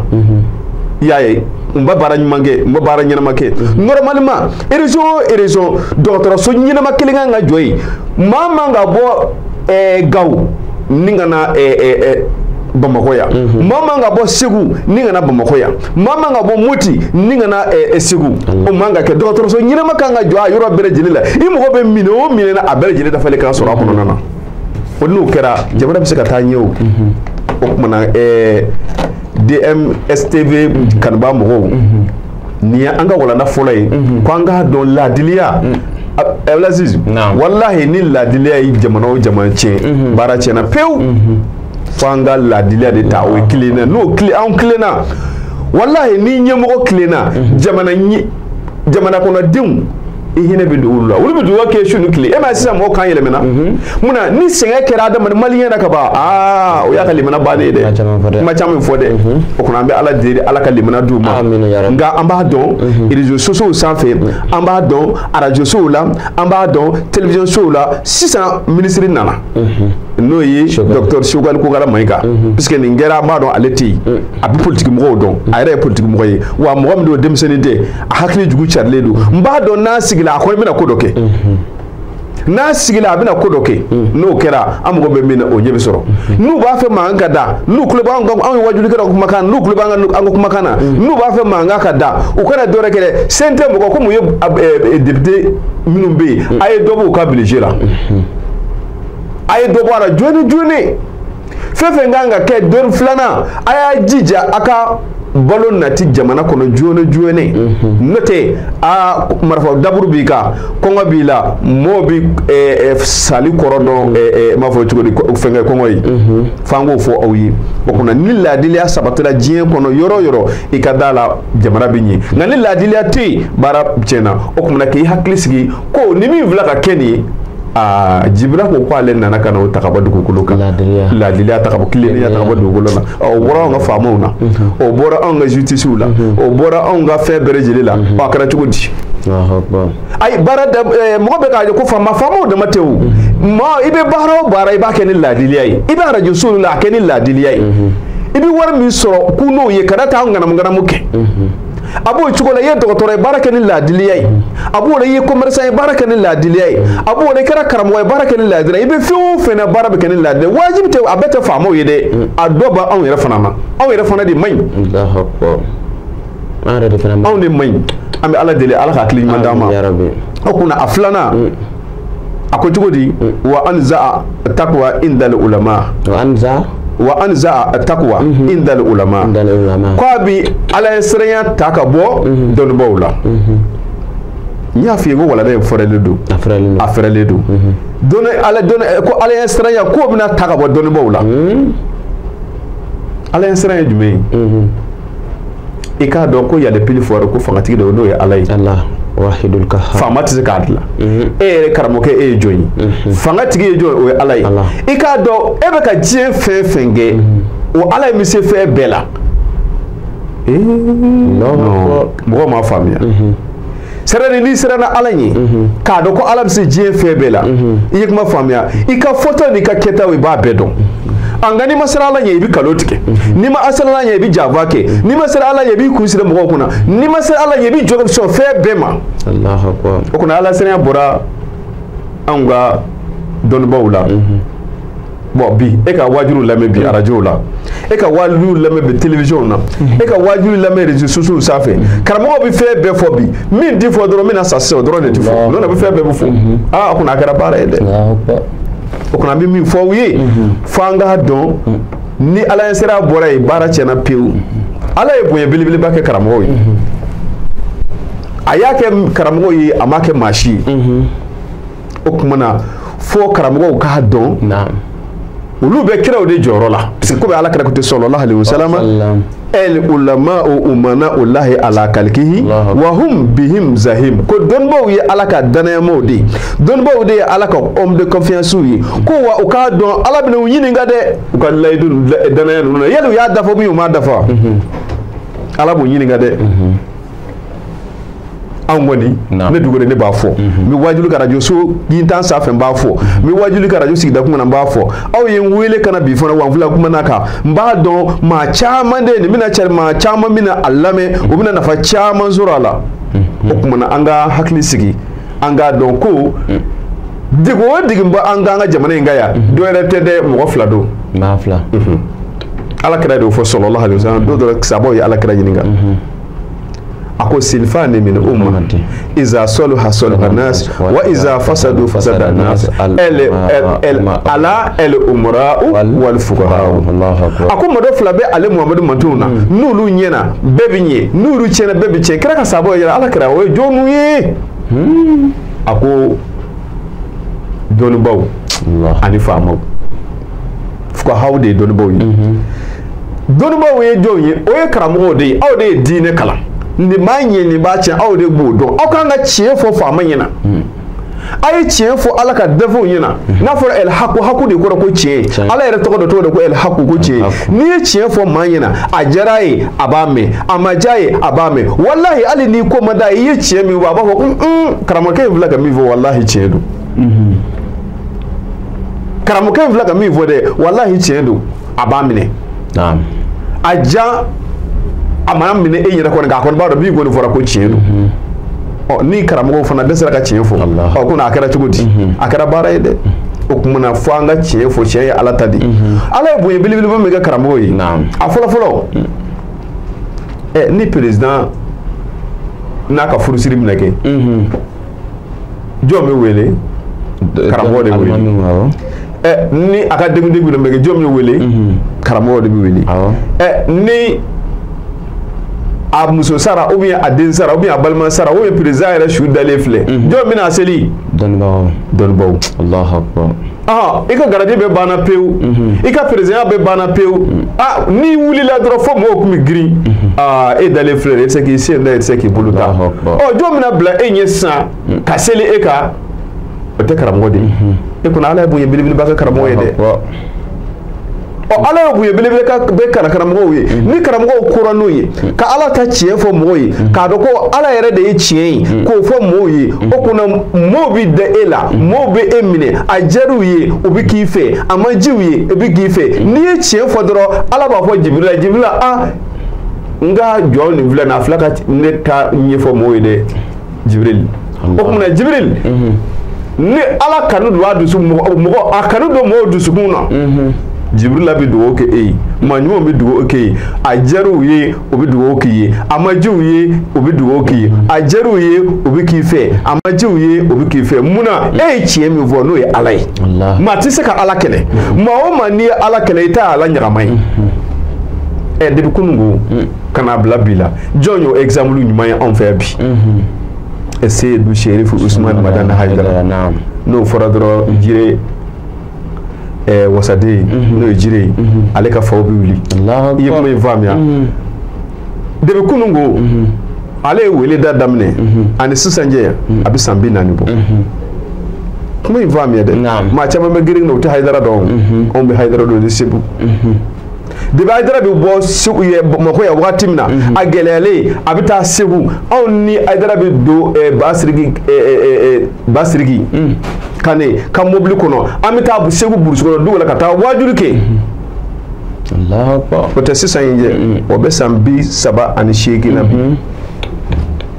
i y'a ye n ba baara ɲuman kɛ n ba baara ɲɛnama kɛ normalement région o région dɔgɔtɔrɔso ɲɛnama kelen kan ka jɔ yen maa man ka bɔ Gawo ni ka na Bamakɔ yan maa man ka bɔ Segu ni ka na Bamakɔ yan maa man ka bɔ Moti ni ka na Segu o man ka kɛ dɔgɔtɔrɔso ɲɛnama kan ka jɔ a yɔrɔ bɛɛ lajɛlen la i mago bɛ minɛn o minɛn na a bɛɛ lajɛlen dafalen kan sɔrɔ a kɔnɔna na o n'o kɛra jamana bɛ se ka taa ɲɛ o o kumana DMSTV kanubaa mɔgɔw nin ye an ka walanda fɔlɔ ye ko an k'a dɔn laadiliya Abdulaziz walahi ni laadiliya ye jamana o jamana tiɲɛ baara tiɲɛna pewu fo an ka laadiliya de ta o ye kilenna n'o anw kilenna walahi ni ɲɛmɔgɔ kilenna jamana kɔnɔdenw i hinɛ bɛ don olu la olu bɛ dugawu kɛ su ni tile e ma ye sisan mɔgɔw kan yɛlɛmana munna ni sɛgɛn kɛra adamaden maliyɛn na ka ban aa o y'a ka limana bannen ye dɛ kuma caman fɔ dɛ o kɔnɔ an bɛ ala deli ala ka limana d'u ma nka an b'a dɔn réseaux sociaux sanfɛ an b'a dɔn arajo sow la an b'a dɔn télévision sow la sisan minisiri nana n'o ye docteur Choguel Kokalla Maïga puisque nin kɛra an b'a dɔn ale tɛ yen a bɛ politique mɔgɔw dɔn a yɛrɛ ye politique mɔgɔ ye wa mɔgɔ min don denmisɛnnin tɛ a hakili jugu carilen don n b'a dɔn n'a sigila a kɔni bɛna ko dɔ kɛ n'a sigila a bɛna ko dɔ kɛ n'o kɛra an mago bɛ min na o ɲɛ bɛ sɔrɔ n'u b'a fɛ mankan ka da n'u tulo b'an ka anw ye wajulikɛlaw ka kumakan n'u tulo b'an ka an ka kumakan na n'u b'a fɛ mankan ka da u kana dɔ wɛrɛ kɛ dɛ CNT mɔgɔ komi u ye député minnu bɛ yen a ye dɔ b'u ka budget la a ye dɔ bɔ a la jooni jooni fɛn fɛn kan ka kɛ don filanan a y'a jija a ka balo nati jamana kɔnɔ joona joona n'o tɛ aa marifa daburu b'i kan kɔngɔ b'i la mɔɔ bi sali kɔrɔ dɔn n b'a fɔ cogo di fɛnkɛ kɔngɔ ye f'an k'o fɔ aw ye o kɔnɔ ni laadiliya sabatira diɲɛ kɔnɔ yɔrɔ o yɔrɔ i ka da la jamana bɛ ɲɛ nka ni laadiliya tɛ yen baara tiɲɛna o kumana k'i hakili sigi ko ni min filɛ ka kɛ nin ye aa Jibira ko k'ale nana ka na o ta ka bɔ dugukolo kan laadiliya ta ka bɔ tilennenya ta ka bɔ dugukolo la o bɔra anw ka faamaw na o bɔra anw ka justice la o bɔra anw ka fɛn bɛɛ lajɛlen la a kɛra cogo di ayi baara da mɔgɔ bɛ k'a ye ko faama faamaw dama tɛ o maa i bɛ baara o baara i b'a kɛ ni laadiliya ye i bɛ arajo so la a kɛ ni laadiliya ye i bɛ wari min sɔrɔ k'u n'o ye kana taa ŋanamu ŋanamu kɛ a b'o cogo la i ye dɔgɔtɔrɔ ye baara kɛ ni laadiliya ye a b'o la i ye commerçant ye baara kɛ ni laadiliya ye a b'o la i kɛra karamɔgɔ ye baara kɛ ni laadiliya ye i bɛ fɛn o fɛn na baara bɛ kɛ ni laadiliya ye wajibi tɛ a bɛɛ tɛ faamaw ye dɛ a dɔ b'anw yɛrɛ fana na anw yɛrɛ fana de man ɲi anw de man ɲi an bɛ ala deli ala ka hakili ɲuman d'an ma o kunna a filanan a ko cogo di wa anza taqwa indal ulama wa anza taqwa indal ulama ko a bi ala ye siranya ta ka bɔ dɔnnibaaw la n y'a f'i ye ko walanda in fɛrɛlen don a fɛrɛlen don dɔnni ala dɔnni ko ala ye siranya k'o bɛna ta ka bɔ dɔnnibaaw la Ala ɲɛsiran ye jumɛn ye? I k'a dɔn ko yale pili fɔra ko fangatigi de n'o ye Ala ye. Allah wahidul kahar. Faama tɛ se k'a dilan. E yɛrɛ karamɔgɔkɛ e ye jɔn ye? Fangatigi ye jɔn ye? O ye Ala ye. I k'a dɔn e bɛ ka diɲɛ fɛn fɛn kɛ, o Ala ye bɛ se fɛn bɛɛ la. Mɔgɔ m'a faamuya. C'est-à-dire n'i siranna Ala ɲɛ, k'a dɔn ko Ala bɛ se diɲɛ fɛn bɛɛ la, i ye kuma faamuya, i ka fɔta n'i ka kɛtaw i b'a bɛɛ dɔn. Nka n'i ma siran Ala ɲɛ i bɛ nkalon tigɛ, n'i ma siran Ala ɲɛ i bɛ janfa kɛ, n'i ma siran Ala ɲɛ i b'i kun siri mɔgɔw kunna, n'i ma siran Ala ɲɛ i bɛ jɔ sɔn fɛn bɛɛ ma. Allahu akbar. O kɔni Ala siranya bɔra anw ka dɔnnibaw la. Bon bi e ka waajuluw lamɛn bi arajow la, e ka waajuluw lamɛn bi télévision na, e ka waajuluw lamɛn réseaux sociaux sanfɛ, karamɔgɔw bɛ fɛn bɛɛ fɔ bi, min ti fɔ dɔrɔn min na sa sisan o dɔrɔn de ti fɔ, n'o tɛ fɛn bɛɛ bɛ fɔ. Aa o kɔni a kɛra baara ye dɛ. O kɔni an bɛ min fɔ aw ye, f'an k'a dɔn ni Ala ɲɛsiran bɔra yen baara tiɲɛna pewu. Ala ye bonya belebeleba kɛ karamɔgɔw ye. A y'a kɛ karamɔgɔw ye, a m'a kɛ maa si ye. O tuma na fo karamɔgɔw k'a dɔn. Olu bɛ kiraw de jɔyɔrɔ la, parce que komi Ala kira ko ten sallallahu alaihi wasallam, el ulama umana ulahi ala kalikihi wa hum bihim zahim. Ko dɔnnibaw ye Ala ka danayamaw de ye, dɔnnibaw de ye Ala ka homme de confiance ye. Ko wa u k'a dɔn Ala bɛna u ɲininka dɛ, u ka layidu danaya ninnu na, yali u y'a dafa ou u m'a dafa, Ala b'u ɲininka dɛ. Anw kɔni ne dugure ne b'a fɔ, n bɛ waajuli ka radio so gintan sanfɛ n b'a fɔ, n bɛ waajuli ka radio sigida kuma na n b'a fɔ. Aw ye n wele ka na bi fana wanfila kuma na kan, n b'a dɔn maa caman de nin bɛna cari, maa caman bɛna a lamɛn, u bɛna nafa caman sɔrɔ a la. O tuma na an ka hakili sigi, an k'a dɔn ko degun o degun bɛ an ka jamana in kan yan, dɔ yɛrɛ tɛ dɛ, mɔgɔ fila don. Maa fila. Ala kira de y'o fɔ sallallahu alaihi wasallam, don dɔ la sahabaw ye Ala kira ɲininka. A ko silfani min ummati iza saluha saluha nas wa iza fasadu fasada nas el ala el umra'u wal fuqaha. A ko mɔdɔ fila bɛ ale Muhamadu mantonw na, n'olu ɲɛna bɛɛ bɛ ɲɛ, n'olu tiɲɛna bɛɛ bɛ tiɲɛ. Kira ka sahabaw yɛrɛ Ala kira o ye jɔnw ye? A ko dɔnnibaw ani faamaw. Fuqahaw de ye dɔnnibaw ye. Dɔnnibaw ye jɔnw ye? O ye karamɔgɔw de ye, aw de ye diinɛ kalan. Nin b'a ɲɛ nin b'a tiɲɛ, aw de b'o dɔn. Aw kan ka tiɲɛ fɔ faama ɲɛna, a ye tiɲɛ fɔ Ala ka dafɛnw ɲɛna. N'a fɔra el haku, haku de kɔrɔ ko tiɲɛ. Ala yɛrɛ tɔgɔ dɔ tɔgɔ de ko el haku, ko tiɲɛ. N'i ye tiɲɛ fɔ maa ɲɛna, a diyara a ye a b'a mɛn, a ma diya ye a b'a mɛn. Walahi hali n'i ko ma d'a ye, i ye tiɲɛ min fɔ a b'a fɔ ko karamɔgɔkɛ in filɛ ka min fɔ walahi tiɲɛ don. Karamɔgɔkɛ in filɛ ka min fɔ dɛ, walahi tiɲɛ don, a b'a minɛ. A diya a mana minɛ e yɛrɛ kɔni k'a kɔni b'a dɔn min kɔni fɔra ko tiɲɛ don. Ɔ ni karamɔgɔw fana dɛsɛra ka tiɲɛ fɔ, ɔ ko a kɛra cogo di? A kɛra baara ye dɛ. O tuma na fo an ka tiɲɛ fɔ, tiɲɛ ye Ala ta de ye. Ala ye bonya belebeleba min kɛ karamɔgɔw ye, a fɔlɔ fɔlɔ, ɛ ni président n'a ka furusiri bɛna kɛ, jɔn bɛ wele? Karamɔgɔ de bɛ wele. Ɛ ni a ka denkundi bɛna kɛ, jɔn bɛ wele? Karamɔgɔ de bɛ wele. Ɛ ni a muso sara ou bien a den sara ou bien a balima sara ou bien président yɛrɛ su dalen filɛ, jɔn bɛna a seli? Dɔnnibaw. Dɔnnibaw. Allahu akbar. I ka garadi bɛɛ banna pewu, i ka président bɛɛ banna pewu. N'i wulila dɔrɔn fo mɔgɔw kun bɛ girin, e dalen filɛ e tɛ se k'i sen da, e tɛ se k'i bolo ta. Ɔ jɔn bɛna bila e ɲɛ sisan ka seli e kan? O tɛ karamɔgɔ de ye. E kɔni Ala ye bonya belebeleba kɛ karamɔgɔ ye dɛ. Ɔ Ala ye bonya belebele bɛ karamɔgɔw ye. Ni karamɔgɔw kora n'o ye, ka Ala ta tiɲɛ fɔ mɔgɔw ye, k'a dɔn ko Ala yɛrɛ de ye tiɲɛ ye, k'o fɔ mɔgɔw ye, o kunna mɔgɔw bɛ da e la, mɔgɔw bɛ e minɛ, a diyar'u ye u bɛ k'i fɛ, a ma diya u ye u bɛ k'i fɛ. N'i ye tiɲɛ fɔ dɔrɔn Ala b'a fɔ Jibirila, Jibirila n ka jɔn nin filɛ nin ye, a filɛ ka ne ta ɲɛfɔ mɔgɔw ye dɛ, Jibiril. O tuma na Jibiril, ni Ala kanu don a dusu mɔgɔ a kanu don mɔgɔw dusukun na. Jibrila bɛ dugawu kɛ e ye, maa ɲumanw bɛ dugawu kɛ e ye, a diyar'u ye u bɛ dugawu k'i ye, a ma diya u ye u bɛ dugawu k'i ye, a diyar'u ye u bɛ k'i fɛ, a ma diya u ye u bɛ k'i fɛ. Munna e ye tiɲɛ min fɔ n'o ye Ala ye? Maa tɛ se ka Ala kɛlɛ. Maa o maa n'i ye Ala kɛlɛ i t'a Ala ɲagama ye. Ɛ depuis kununko ka n'a bila bi la, jɔn y'o exemple ɲuman ye anw fɛ yan bi? Seyidu Sherifu Usumani Madani Hayidara. N'o fɔra dɔrɔn jire wasaden n'o ye jire ye, ale ka faw bɛ wuli. I ye kuma in faamuya? Depuis kunun ko ale ye weleda daminɛ ani sisan cɛ, a bɛ san 40 bɔ. Kuma in faamuya dɛ. Maa caman bɛ girin na, u tɛ Hayidara dɔn. Anw bɛ Hayidara dɔn ni Segu. Depuis Hayidara bɛ bɔ Segu Bamakɔ yan wagati min na, a gɛlɛyalen a bɛ taa Segu. Anw ni Hayidara bɛ don Basiriki Kane ka mobili kɔnɔ, an bɛ taa Segu burusi kɔnɔ dugu la ka taa waajuli kɛ. O tɛ sisan in jɛ, o bɛ san 38 na bi.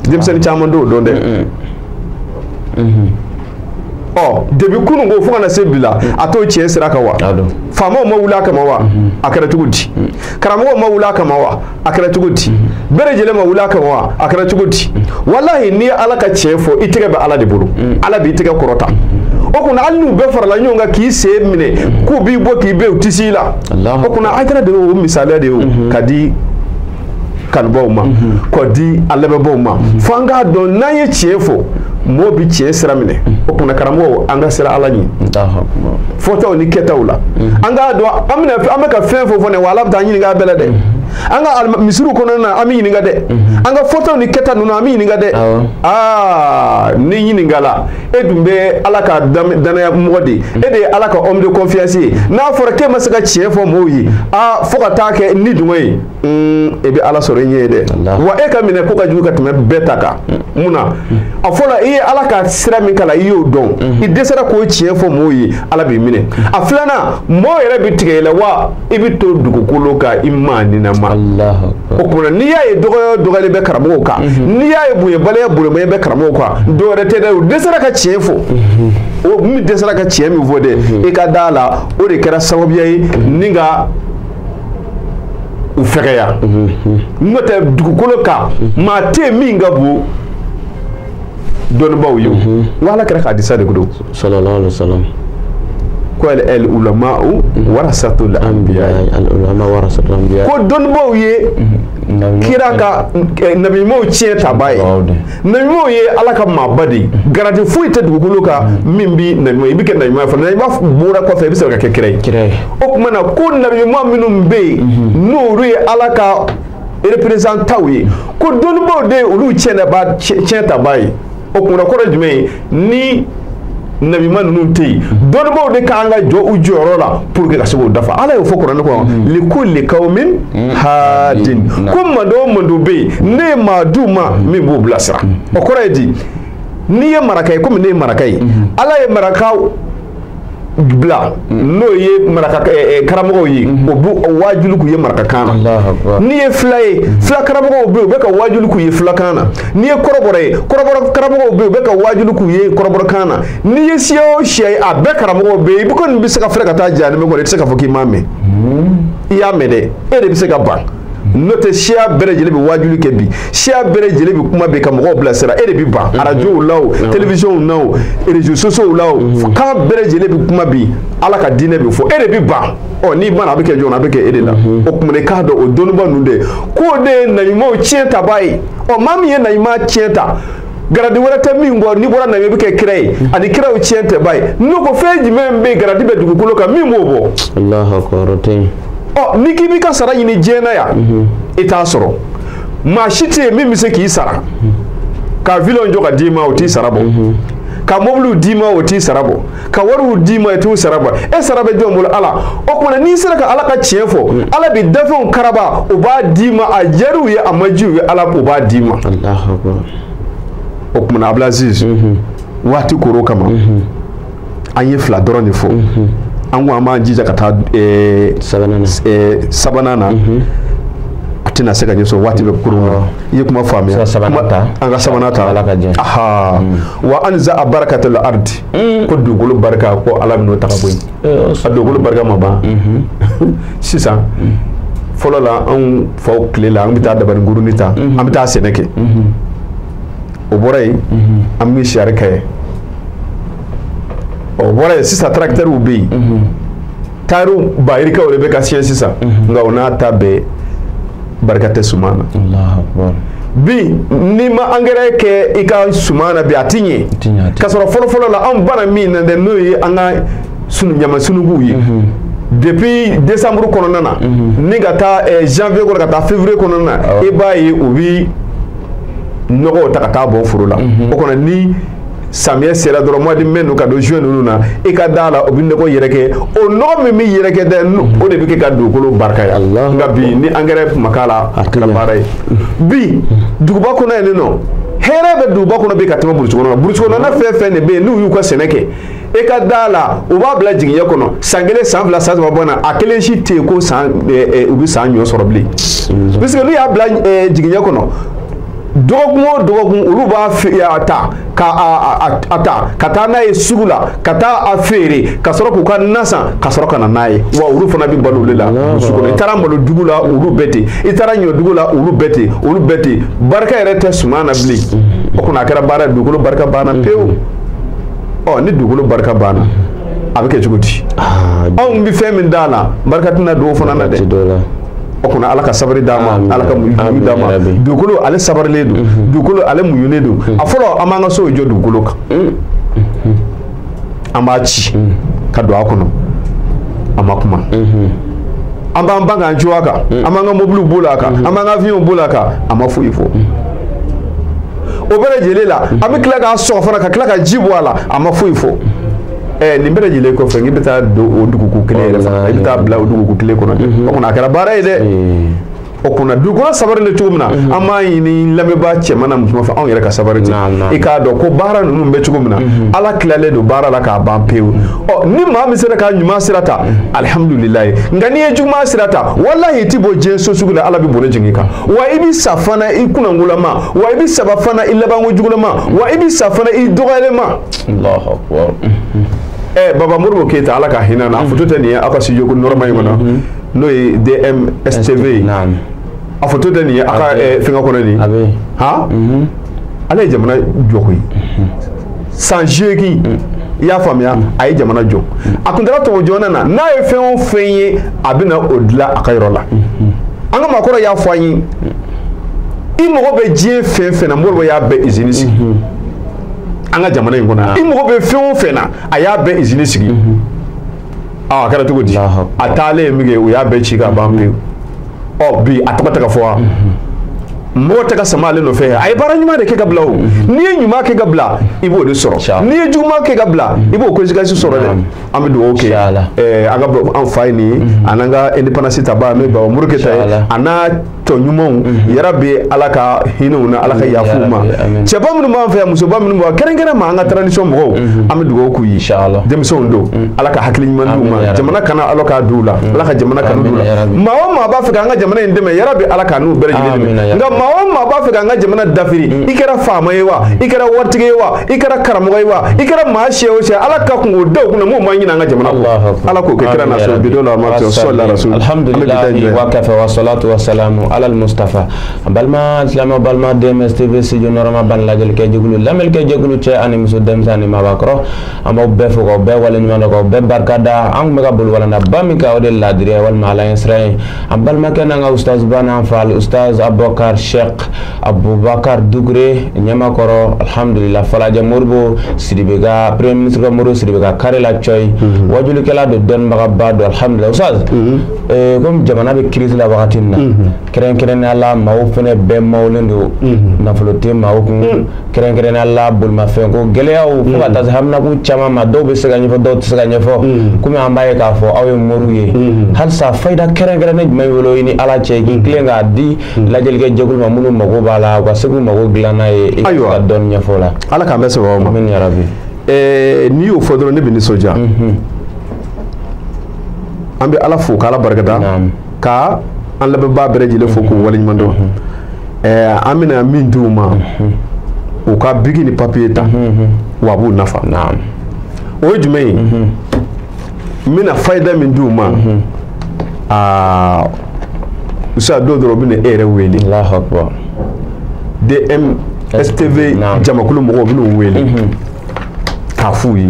Denmisɛnnin caman t'o dɔn dɛ. Ɔ depuis kunun ko fo ka na se bi la, a t'o tiɲɛ sira kan wa? Faamaw ma wuli a kama wa? A kɛra cogo di? Karamɔgɔw ma wuli a kama wa? A kɛra cogo di? Bɛɛ lajɛlen ma wuli a kama wa? A kɛra cogo di? Walahi, n'i ye Ala ka tiɲɛ fɔ, i tɛgɛ bɛ Ala de bolo. Ala b'i tɛgɛ kɔrɔta. O kunna hali n'u bɛɛ farala ɲɔgɔn kan k'i sen minɛ k'u b'i bɔ k'i bɛn, u tɛ s'i la. O kunna Hayidara de y'o misaliya de ye o ka di kanubaw ma, k'o di a lamɛnbaaw ma. Fo an k'a dɔn, n'an ye tiɲɛ fɔ, mɔgɔw bɛ tiɲɛ sira minɛ. O kunna karamɔgɔw, an ka siran Ala ɲɛ fɔtaw ni kɛtaw la. An k'a dɔn an bɛna an bɛ ka fɛn fɔ fɔ nin wa, Ala bɛ taa ɲininka a bɛɛ la dɛ. An ka misiriw kɔnɔna na, an bɛ ɲininka dɛ. An ka fɔtaw ni kɛta ninnu, an bɛ ɲininka dɛ. Aa, ni ɲininka la, e dun bɛ Ala ka danaya mɔgɔ de ye, e de ye Ala ka homme de confiance ye. N'a fɔra k'e ma se ka tiɲɛ fɔ mɔgɔw ye, aa, fo ka taa kɛ ni dungɔ ye, e bɛ Ala sɔrɔ i ɲɛ ye dɛ. Wa e ka minɛ ko ka jugu ka tɛmɛ bɛɛ ta kan. Mun na? A fɔlɔ, i ye Ala ka sira min kalan, i y'o dɔn, i dɛsɛra k'o tiɲɛ fɔ mɔgɔw ye, Ala b'i minɛ. A filanan, mɔgɔw yɛrɛ bɛ tigɛ i la, wa i bɛ to dugukolo kan i maa ninama. O tuma n'i y'a ye dɔgɔya dɔgɔyali bɛ karamɔgɔw kan, n'i y'a ye bonyabaliya bonyabaliya bɛ karamɔgɔw kan, dɔwɛrɛ tɛ dɛ, u dɛsɛra ka tiɲɛ fɔ. O min dɛsɛra ka tiɲɛ min fɔ dɛ, i ka da la, o de kɛra sababuya ye ni ka u fɛgɛya. N'o tɛ, dugukolo kan maa tɛ yen min ka bon dɔnnibaaw ye o. N ko Ala kɛra k'a di sa de ko don. Sallallahu alaihi wasallam. Ko al ulama'u warasatul anbiya. Al ulama warasatul anbiya. Ko dɔnnibaaw ye kira ka nabiɲumanw tiɲɛ tabaa ye. Nabiɲumanw ye Ala ka maaba de ye. Garati foyi tɛ dugukolo kan min bi nabiɲuman, i bɛ kɛ nabiɲuman fɔlɔ. Nabiɲuman bɔra kɔfɛ, i bɛ sɔrɔ ka kɛ kira ye. O tuma na ko nabiɲuman minnu bɛ yen, n'olu ye Ala ka représentant ye, ko dɔnnibaaw de ye olu tiɲɛ tabaa ye. O kunna kɔrɔ jumɛn ye? Ni nabiɲuman ninnu tɛ yen, dɔnnibaaw de kan ka jɔ u jɔyɔrɔ la pour que ka se k'o dafa. Ala y'o fɔ kuranɛ kɔnɔ, likulli qawmin haadin, ko mando o mando bɛ yen, ne ye maa d'u ma min b'u bilasira. O kɔrɔ ye di? N'i ye maraka ye, komi ne ye maraka ye, Ala ye marakaw bila, n'o ye maraka karamɔgɔw ye, o b'u waajuli k'u ye marakakan na. N'i ye fila ye, fila karamɔgɔw bɛ yen, u bɛ ka waajuli k'u ye filakan na. N'i ye kɔrɔbɔrɔ ye, kɔrɔbɔrɔ karamɔgɔw bɛ yen, u bɛ ka waajuli k'u ye kɔrɔbɔrɔkan na. N'i ye siya o siya ye, a bɛɛ karamɔgɔw bɛ yen. I kɔni bɛ se ka fɛrɛ ka taa jahanama kɔnɔ, i tɛ se k'a fɔ k'i m'a mɛn. I y'a mɛn dɛ, e de bɛ se ka ban. N'o tɛ, siya bɛɛ lajɛlen bɛ waajuli kɛ bi, siya bɛɛ lajɛlen bɛ kuma bi ka mɔgɔw bilasira, e de bɛ ban. Arajow la o, télévisionw na o, réseaux sociaux la o, kan bɛɛ lajɛlen bɛ kuma bi, Ala ka diinɛ bɛ fɔ, e de bɛ ban. Ɔ n'i banna, a bɛ kɛ jɔn na? A bɛ kɛ e de la. O tuma i k'a dɔn o dɔnnibaa ninnu de, k'o de ye nabiɲumanw tiɲɛ tabaa ye. Ɔ maa min ye nabiɲuman tiɲɛ ta, garadi wɛrɛ tɛ min kɔ, n'i bɔra nabi i bɛ kɛ kira ye, ani kiraw tiɲɛ tɛ ba ye. N'o ko fɛn jumɛn bɛ yen garadi bɛ dugukolo kan min b'o bɔ? Allahu akbar, o tɛ yen. Ɔ n'i k'i b'i ka sara ɲini diɲɛ na yan, i t'a sɔrɔ. Maa si tɛ yen min bɛ se k'i sara. Ka vilon jɔ ka d'i ma, o t'i sara bɔ. Ka mobiliw d'i ma, o t'i sara bɔ. Ka wariw d'i ma, o t'u sara bɔ. E sara bɛ jɔn bolo? Ala. O tuma n'i sera ka Ala ka tiɲɛ fɔ, Ala bɛ dafɛnw karaba, o b'a d'i ma, a diyar'u ye, a ma diya u ye, Ala o b'a d'i ma. Allahu akbar. O tuma Abdulaziz, waati koro kama, an ye fila dɔrɔn de fɔ. An ko an b'an jija ka taa sabanan na. A tɛna se ka ɲɛ sɔrɔ, waati bɛ kurun na. I ye kuma faamuya? An ka sabanan ta. Aha, wa anza a barakatul ardi, ko dugukolo barika, ko Ala bɛn'o ta ka bɔ yen. A dugukolo barika ma ban sisan. Fɔlɔ la, anw faw tile la, an bɛ taa dabanikurunin ta, an bɛ taa sɛnɛ kɛ. O bɔra yen, an bɛ sari kɛ. O bɔra yen, sisan tracteurs bɛ yen, taariw bayirikaw de bɛ ka siɲɛ sisan. Nka o n'a ta bɛɛ, barika tɛ suman na. Bi n'i ma angɛrɛ kɛ i ka suman na bi, a ti ɲɛ. K'a sɔrɔ fɔlɔfɔlɔ la, anw banna min na dɛ, n'o ye an ka ɲama sunuguw ye depuis décembre kɔnɔna na ni ka taa janvier kɔnɔ ka taa février kɔnɔna na i b'a ye u bi nɔgɔw ta ka taa bɔn foro la o kɔnɔ ni samiyɛ sera dɔrɔn mois de mai ninnu ka don juin ninnu na i ka da la o bɛ nɔgɔ yɛrɛkɛ o nɔgɔ min bɛ yɛrɛkɛ dɛ o de bɛ kɛ ka dugukolo barika ya nka bi ni angɛrɛ ma k'a la a kɛra baara ye bi duguba kɔnɔ yen nɔ hɛrɛ bɛ duguba kɔnɔ bi ka tɛmɛ burusi kɔnɔ burusi kɔnɔna fɛn fɛn de bɛ yen n'u y'u ka sɛnɛ kɛ e ka da la u b'a bila jigiɲɛ kɔnɔ san kelen san fila san saba bɔ na a kelen si tɛ yen ko san u bɛ san ɲɔ sɔrɔ bilen puisque n'u y'a bila jigiɲɛ kɔnɔ dɔgɔkun o dɔgɔkun olu b'a ta ka a ta ka taa n'a ye sugu la ka taa a feere ka sɔrɔ k'u ka na san ka sɔrɔ ka na n'a ye wa olu fana bɛ balo olu la burusi kɔnɔ i taara malo dugu la olu bɛɛ ten i taara ɲɔ dugu la olu bɛɛ ten olu bɛɛ ten barika yɛrɛ tɛ suman na bilen o kɔni a kɛra baara ye dugukolo barika banna pewu ɔ ni dugukolo barika banna a bɛ kɛ cogo di anw bɛ fɛn min d'a la barika tɛna don o fana na dɛ o kɔnɔ ala ka sabari d'a ma ala ka muɲu d'a ma dugukolo ale sabarilen don dugukolo ale muɲunen don a fɔlɔ an b'an ka sow jɔ dugukolo kan an b'a ci ka don a kɔnɔ a ma kuma an b'an ban k'an jo a kan an b'an ka mobiliw boli a kan an b'an ka avions boli a kan a ma foyi fɔ o bɛɛ lajɛlen la an bɛ tila k'a sɔgɔ fana ka tila ka ji bɔ a la a ma foyi fɔ nin bɛɛ lajɛlen kɔfɛ n'i bɛ taa don o dugukolo kelen yɛrɛ fana i bɛ taa bila o dugukolo kelen kɔnɔ o kɔnɔ a kɛra baara ye dɛ o kɔnɔ dugukolo sabarilen cogo min na an b'a ɲini lamɛnbaa cɛman na musoman fɛ anw yɛrɛ ka sabari ten i k'a dɔn ko baara ninnu bɛ cogo min na ala tilalen don baara la k'a ban pewu ɔ ni maa min sera ka ɲuman sira ta alihamudulilayi nka n'i ye juguman sira ta walahi i ti bɔ diɲɛ so sugu la ala bɛ bɔnɛ jigin i kan wa i bɛ sa fana i kunnangolama wa i bɛ saba fana i labanko jugulama wa i bɛ sa fana i dɔgɔyalema. Allahu akbar. Baba Modibo Keyita ala ka hinɛ na a foto tɛ nin ye aw ka studio ko nɔrɔma in kɔnɔ n'o ye DMSTV ye a foto tɛ nin ye aw ka fɛngɛ kɔnɔ nin han ale ye jamana jɔ koyi san 8 i y'a faamuya a ye jamana jɔ a kun taara tubabu jamana na n'a ye fɛn o fɛn ye a bɛ na o dilan a ka yɔrɔ la an ka maakɔrɔ y'a fɔ an ye i mago bɛ diɲɛ fɛn fɛn na Modibo y'a bɛɛ usine sigi an ka jamana in kɔnɔ i mago bɛ fɛn o fɛn na a y'a bɛɛ usine sigi a kɛra cogo di a taalen min kɛ u y'a bɛɛ ci ka ban pewu ɔ bi a tɔgɔ tɛ ka fɔ wa mɔgɔ tɛ ka sama ale nɔfɛ a ye baara ɲuman de kɛ ka bila o n'i ye ɲuman kɛ ka bila i b'o de sɔrɔ n'i ye juguman kɛ ka bila i b'o conséquence sɔrɔ dɛ an bɛ dugawu kɛ an ka an fa ye nin ye a n'an ka indépendance taba n'o ye Baba Modibo Keyita ye a n'a tɔ ɲumanw yarabi ala ka hinɛw na ala ka yafa u ma cɛba minnu b'an fɛ yan musoba minnu b'an kɛrɛnkɛrɛn ma an ka transition mɔgɔw an bɛ dugawu k'u ye denmisɛnw don ala ka hakili ɲuman d'u ma jamana kana ala k'a d'u la ala ka jamana kanu d'u la maa o maa b'a fɛ k'an ka jamana in dɛmɛ yarabi ala k'a n'u bɛɛ lajɛlen dɛmɛ nka maa o maa b'a fɛ k'an ka jamana dafiri i kɛra faama ye wa i kɛra waritigi ye wa i kɛra karamɔgɔ ye wa i kɛra maa siya o siya ala ka kungo da u kunna mun b'an ɲini an ka jamana kɔ ala k'o kɛ kira na sɔrɔ bi don la ma sɔrɔ la rasul alhamdulilahi wa kafa wa salatu wa salamu ala al-mustafa balima silamɛ balima DMSTV studio nɔrɔma ban lajɛlikɛ jɛkulu lamɛnnikɛ jɛkulu cɛ ani muso denmisɛn ani maabakɔrɔ an b'aw bɛɛ fo k'aw bɛɛ waleɲuman dɔn k'aw bɛɛ barika da an tun bɛ ka boli walanda min kan o de laadiriya walima ala ɲɛsiran ye an balimakɛ n'an ka ustaz ba n'an fa ustaz Abubakar Sheikh Abubakar Dukure ɲɛmakɔrɔ alhamdulillah Falajɛ Modibo Sidibe ka premier ministre ka Modibo Sidibe ka kare la cɔyi wajulikɛla don dɔnnibagaba don alhamdulillah ustaz komi jamana bɛ crise la wagati min na kɛrɛnkɛrɛnnenya la maaw fɛnɛ bɛɛ mawlen don nafolo tɛ maaw kun kɛrɛnkɛrɛnnenya la bolimafɛn ko gɛlɛyaw fo ka taa se haminako caman ma dɔw bɛ se ka ɲɛfɔ dɔw tɛ se ka ɲɛfɔ komi an b'a ye k'a fɔ aw ye moriw ye halisa fayida kɛrɛnkɛrɛnnen jumɛn b'i bolo i ni ala cɛ k'i tilen k'a di lajɛlikɛ jɛkulu ma minnu mago b'a la u ka se k'u mago dilan n'a ye i ka dɔɔni ɲɛfɔ o la ala k'an bɛɛ sababu ma amin yarabi n'i y'o fɔ dɔrɔn ne bɛ nisɔndiya an bɛ ala fo k'ala barikada ka an lamɛnbaa bɛɛ lajɛlen fo k'u waleɲuman dɔn an bɛna min d'u ma u ka biki ni papiye ta wa a b'u nafa o ye jumɛn ye n bɛna fayida min d'u ma aa usa dɔw dɔrɔn u bɛna e yɛrɛ wele Allahu akbar DMSTV jamakulu mɔgɔw bɛn'u wele k'a f'u ye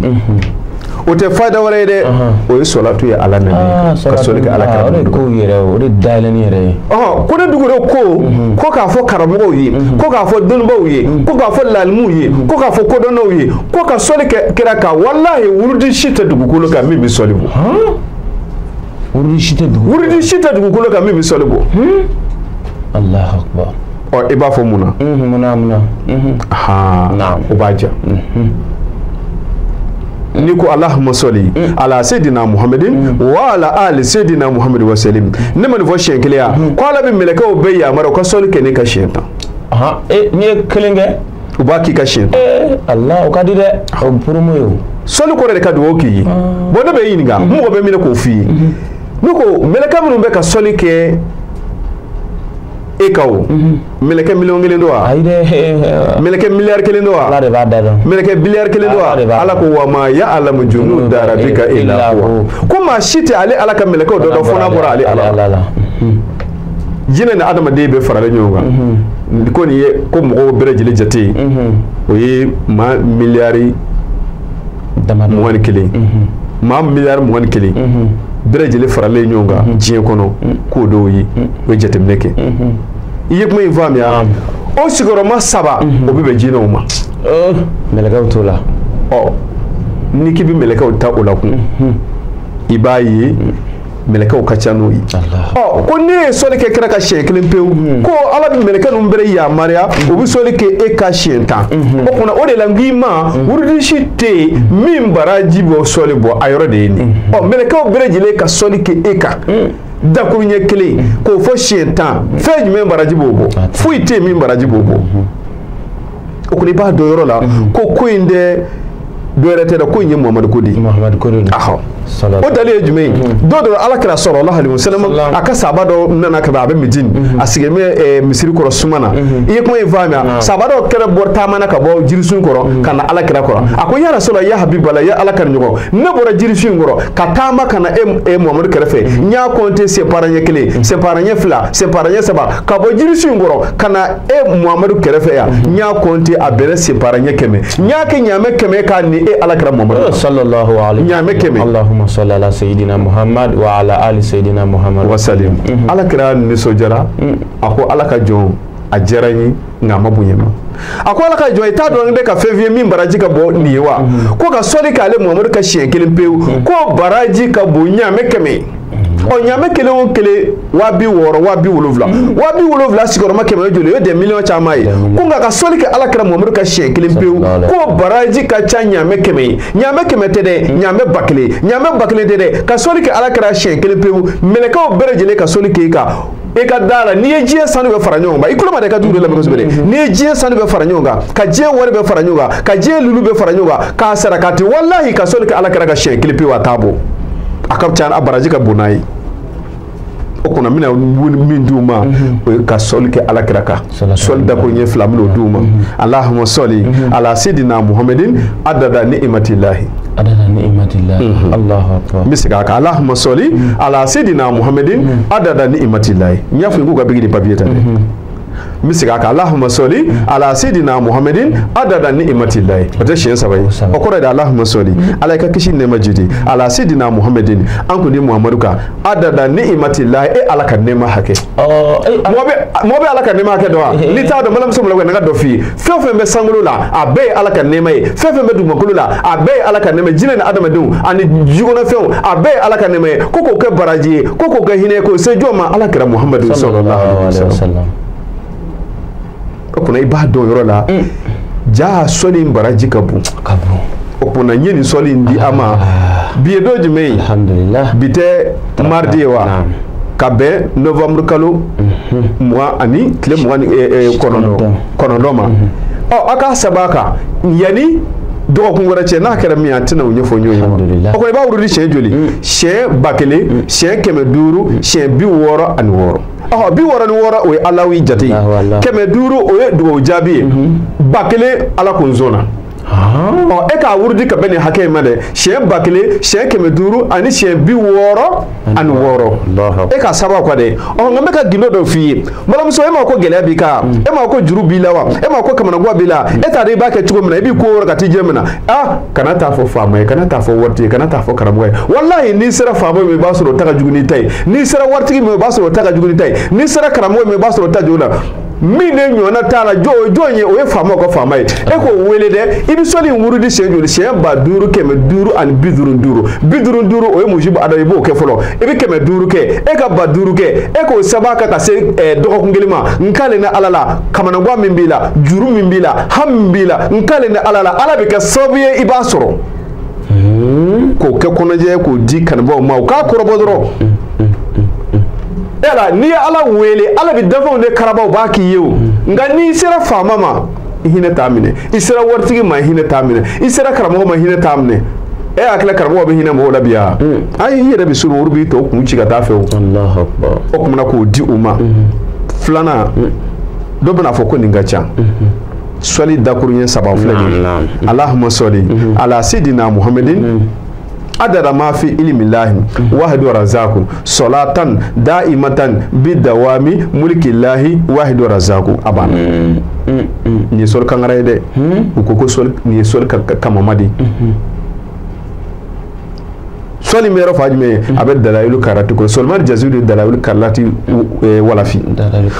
O tɛ fayida wɛrɛ ye dɛ, o ye sɔlatu ye ala nabi ka sɔli kɛ ala kira. O de ko yɛrɛ, o de dayɛlɛnni yɛrɛ ye. Ko ne Dukure ko k'a fɔ karamɔgɔw ye, ko k'a fɔ dɔnnibaaw ye, ko k'a fɔ lalimuw ye, ko k'a fɔ kodɔnnaw ye, ko ka sɔli kɛ kira kan. Walahi wurudi si tɛ dugukolo kan min bɛ sɔli bɔ. Wurudi si tɛ dugukolo. Wurudi si tɛ dugukolo kan min bɛ sɔli bɔ. Allahu akbar. Ɔ i b'a fɔ mun na? Munna. O b'a diya. Ni ko Allahumma sɔli ala seydina Muhammadin wa ala ali seydina Muhammad wa salim. Ne ma nin fɔ siɲɛ kelen ya, ko ala bɛ mɛlɛkɛw bɛɛ yamaruya u ka sɔli kɛ ne ka siɲɛ 10. N'i ye kelen kɛ, u b'a k'i ka siɲɛ 10. Allah, o ka di dɛ, o promo ye o. Sɔli kɔrɔ de ka dugawu k'i ye. Bon ne bɛ ɲininka, mɔgɔ bɛ minɛ k'o f'i ye. Ne ko mɛlɛkɛ minnu bɛ ka sɔli kɛ e ka o, mɛlɛkɛ miliyɔn kelen don wa? Ayi dɛ. Mɛlɛkɛ miliyari kelen don wa? Ala de b'a da dɔn. Mɛlɛkɛ biliyari kelen don wa? Ala ko wa ma ya'lamu junuda rabbika illa huwa. Ko maa si tɛ ale ala ka mɛlɛkɛw dɔ dɔn fo n'a bɔra ale ala la. Jinɛ ni adamaden bɛ faralen ɲɔgɔn kan. Ko nin ye ko mɔgɔw bɛɛ lajɛlen jate ye, o ye maa miliyari 21. Maa miliyari 21 bɛɛ lajɛlen faralen ɲɔgɔn kan diɲɛ kɔnɔ, k'o dɔw ye, o ye jateminɛ kɛ. I ye kuma in faamuya? O sigiyɔrɔma 3 o bɛ bɛn jinɛw ma. Mɛlɛkɛw t'o la. Ɔ n'i k'i bɛ mɛlɛkɛw ta o la kun, i b'a ye mɛlɛkɛw ka ca n'o ye. Ɔ ko ne ye sɔli kɛ kira ka siɲɛ kelen pewu, ko ala bɛ mɛlɛkɛ ninnu bɛɛ yamaruya u bɛ sɔli kɛ e ka siɲɛ 10. O kunna o de la n k'i ma wurudi si tɛ yen min baraji bɔ sɔli bɔ, a yɔrɔ de ye nin. Ɔ mɛlɛkɛw bɛɛ lajɛlen ka sɔli kɛ e kan dakuruɲɛ kelen k'o fɔ siɲɛ 10, fɛn jumɛn baraji b'o bɔ? Foyi tɛ yen min baraji b'o bɔ. O kɔni i b'a dɔn yɔrɔ la ko in dɛ dɔ wɛrɛ tɛ dɛ, ko in ye Muhamadu ko de ye. Muhamadu ko de don. O dali ye jumɛn ye? Dɔw dɔrɔn ala kira sɔrɔla hali musalama a ka sahaba dɔ nana ka ban, a bɛ Medine, a sigilen bɛ misiri kɔrɔ suma na. I ye kuma in faamuya? Sahaba dɔ kɛra bɔ taama na ka bɔ jirisun kɔrɔ ka na ala kira kɔrɔ. A ko ya Rasulullah, ya Habibala, ya ala ka ɲɔgɔn, ne bɔra jirisun kɔrɔ ka taama ka na e Muhamadu kɛrɛfɛ, n y'a compter senpara ɲɛ kelen, senpara ɲɛ fila, senpara ɲɛ saba, ka bɔ jirisun kɔrɔ ka na e Muhamadu kɛrɛfɛ yan, n y'a compter a bɛnna senpara ɲɛ 100, n y'a kɛ ɲaamɛ 100 k'a ni e ala kira Muhamadu. Sallallahu alaihi. Ɲaamɛ 100. Allahumma salli ala sayyidina Muhammad wa ala ali sayyidina Muhammad wa salim. Ala kira nisɔndiyara, a ko ala ka jɔn a diyara n ye nka a ma bonya ma. A ko ala ka jɔn i t'a dɔn n bɛ ka fɛn f'i ye min baraji ka bɔ nin ye wa? Ko ka sɔli k'ale Muhamadu ka siɲɛ kelen pewu, ko baraji ka bon ɲaamɛ 100. Ɔ ɲaamɛ kelen o kelen 60,000 70,000 70,000 sigiyɔrɔma 100 ye joli? O ye des millions caman ye. Ko nka ka sɔli kɛ ala kira Muhamadu ka siɲɛ kelen pewu, ko baraji ka ca ɲaamɛ 100 ye. Ɲaamɛ 100 tɛ dɛ, ɲaamɛ 1000, ɲaamɛ 1000 tɛ dɛ. Ka sɔli kɛ ala kira siɲɛ kelen pewu, mɛlɛkɛw bɛɛ lajɛlen ka sɔli k'e kan. E ka da la n'i ye diɲɛ sanu bɛɛ fara ɲɔgɔn kan, i tulo ma da i ka dugu de lamɛn kosɛbɛ dɛ. N'i ye diɲɛ sanu bɛɛ fara ɲɔgɔn kan, ka diɲɛ wari bɛɛ fara ɲɔgɔn kan, ka diɲɛ lulu bɛɛ fara ɲɔgɔn kan, k'a sarakati, walahi ka sɔli kɛ ala kira ka siɲɛ kelen pewu, a t'a bɔ. A ka ca, a baraji ka bon n'a ye. O kɔnɔ n bɛna min d'u ma, o ye ka sɔli kɛ ala kira kan. Sɔli dakuru ɲɛ 2 n bɛn'o d'u ma. Allahumma sɔli ala seydina Muhammadin adada ni'matillahi. Adada ni'matillahi. Allahu akbar. N bɛ segin a kan. Allahumma sɔli ala seydina Muhammadin adada ni'matillahi. N y'a fɔ i k'u ka bigi ni papiye ta dɛ. N bɛ segin a kan. Allahumma sɔli ala seydina Muhammadin adada ni'matillahi. O tɛ siɲɛ 3 ye. O kɔrɔ ye de Allahumma sɔli, ala ka kisi nɛɛma jidi ala seydina Muhammadin, an kun di Muhamadu kan, adada ni'matillahi, e ala ka nɛɛma hakɛ. Mɔgɔ bɛ ala ka nɛɛma hakɛ dɔn wa? N'i t'a dɔn, balimamuso min na ka dɔ f'i ye. Fɛn o fɛn bɛ sankolo la, a bɛɛ ye ala ka nɛɛma ye. Fɛn fɛn bɛ dugumakolo la, a bɛɛ ye ala ka nɛɛma ye. Jinɛ ni adamadenw ani jikɔnɔfɛnw, a bɛɛ ye ala ka nɛɛma ye. Ko k'o kɛ baraji ye, ko k'o kɛ hinɛ ye, k'o se jɔn ma? Ala kira Muhamadu sallallahu alaihi wa sallam. O kunna i b'a dɔn yɔrɔ la, ja sɔli in baraji ka bon. O kunna n ye nin sɔli in di a ma. Bi ye don jumɛn ye? Alhamdulillah. Bi tɛ mardi ye wa? Ka bɛn novembre kalo 20 ani tile 29 ma. Ɔ a k'a sɛbɛn a kan yanni dɔgɔkun wɛrɛ cɛ, n'a kɛra min ye, an tɛna o ɲɛfɔ ɲɔgɔn ye. O kɔni i b'a wurudi siɲɛ joli? Siɲɛ 1000, siɲɛ 500, siɲɛ 66. Ɔhɔ, 66 o ye Alawi jate ye. 500 o ye dugawu jaabi ye. 1000 ala kun zɔnna. Ɔ e k'a wurudi ka bɛn nin hakɛ in ma dɛ, siɲɛ 1000, siɲɛ 500 ani siɲɛ 66 e k'a sababu kan dɛ. Ɔ nka n bɛ ka gindo dɔ f'i ye, balimamuso, e ma ko gɛlɛya b'i kan, e ma ko juru b'i la wa, e ma ko kamanagan b'i la, e t'a dɔn i b'a kɛ cogo min na, i b'i ko yɔrɔ ka t'i jɛ min na. Ah, kana taa fɔ faama ye, kana taa fɔ waritigi ye, kana taa fɔ karamɔgɔ ye. Walahi, n'i sera faama min, i b'a sɔrɔ o ta ka jugu n'i ta ye. N'i sera waritigi min, i b'a sɔrɔ o ta ka jugu n'i ta ye. N'i sera karamɔgɔ min, i b'a sɔrɔ o ta jugu la. Min de ɲɔgɔnna t'a la, jɔn ye, o ye faamaw ka faama ye. E k'o wele dɛ, i bɛ sɔli in wurudi siɲɛ joli? Siɲɛ 5555, 55, o ye mujibu ada, i b'o kɛ fɔlɔ. I bɛ 500 kɛ, e ka 5000 kɛ, e k'o sɛbɛn a kan ka se dɔgɔkun kelen ma. N k'ale ni Ala la, kamanagan min b'i la, juru min b'i la, hami min b'i la, n k'ale ni Ala la, Ala bɛ kɛ sababu ye i b'a sɔrɔ. K'o kɛ kɔnɔjɛ, k'o di kanubaaw ma, u k'a kɔrɔbɔ dɔrɔn. Yala n'i ye Ala wele, Ala bɛ danfɛnw de karaba, o b'a k'i ye o. Nka n'i sera faama ma, i hinɛ t'a minɛ. I sera waritigi ma, i hinɛ t'a minɛ. I sera karamɔgɔ ma, i hinɛ t'a minɛ. E y'a kila karamɔgɔ bɛ hinɛ mɔgɔw la bi yan. Ayi, i yɛrɛ bɛ suru, olu b'i tɔ kun ci ka taa fɛ o. O kumana k'o di u ma. Filanan, dɔ bɛna fɔ ko nin ka ca. Sɔli dakuruɲɛ 3 filɛ nin ye. Allahumma sɔli ala sidina Muhammadin adada ma fi ilmillahi wahidu razaku salatan da'imatan bidawami mulkillahi wahidu razaku. A banna. Nin ye sɔli kankara ye dɛ. U ko sɔli nin ye sɔli kamama de ye. Sɔli bɛ yɔrɔ fa jumɛn? A bɛ dalayilu karati kɔnɔ. Sɔlimani Jaziru de dalayilu karati walafi.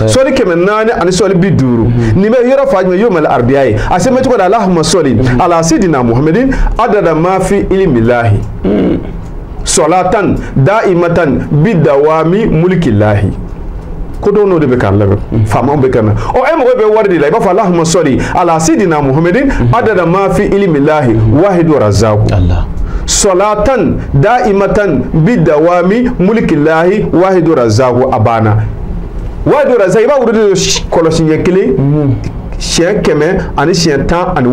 Sɔli 400 ani sɔli 50. Nin bɛ yɔrɔ fa jumɛn? Yomal arbiya ye. A sɛbɛn cogo di? Allahumma sɔli ala sidina Muhammadin adada ma fi ilmillahi salatan da'imatan bidawami mulkillahi. Ko dɔw n'o de bɛ k'an labɛn, faamaw bɛ ka na. Ɔ e mago bɛ wari de la, i b'a fɔ Allahumma sɔli ala sidina Muhammadin adada ma fi ilmillahi wahidu razaku salatan da'imatan bidawami mulkillahi wahidu razaku. A banna. Wahidu razaku, i b'a wurudi kɔlɔsi ɲɛ kelen, siɲɛ 100 ani siɲɛ 17. I bɛ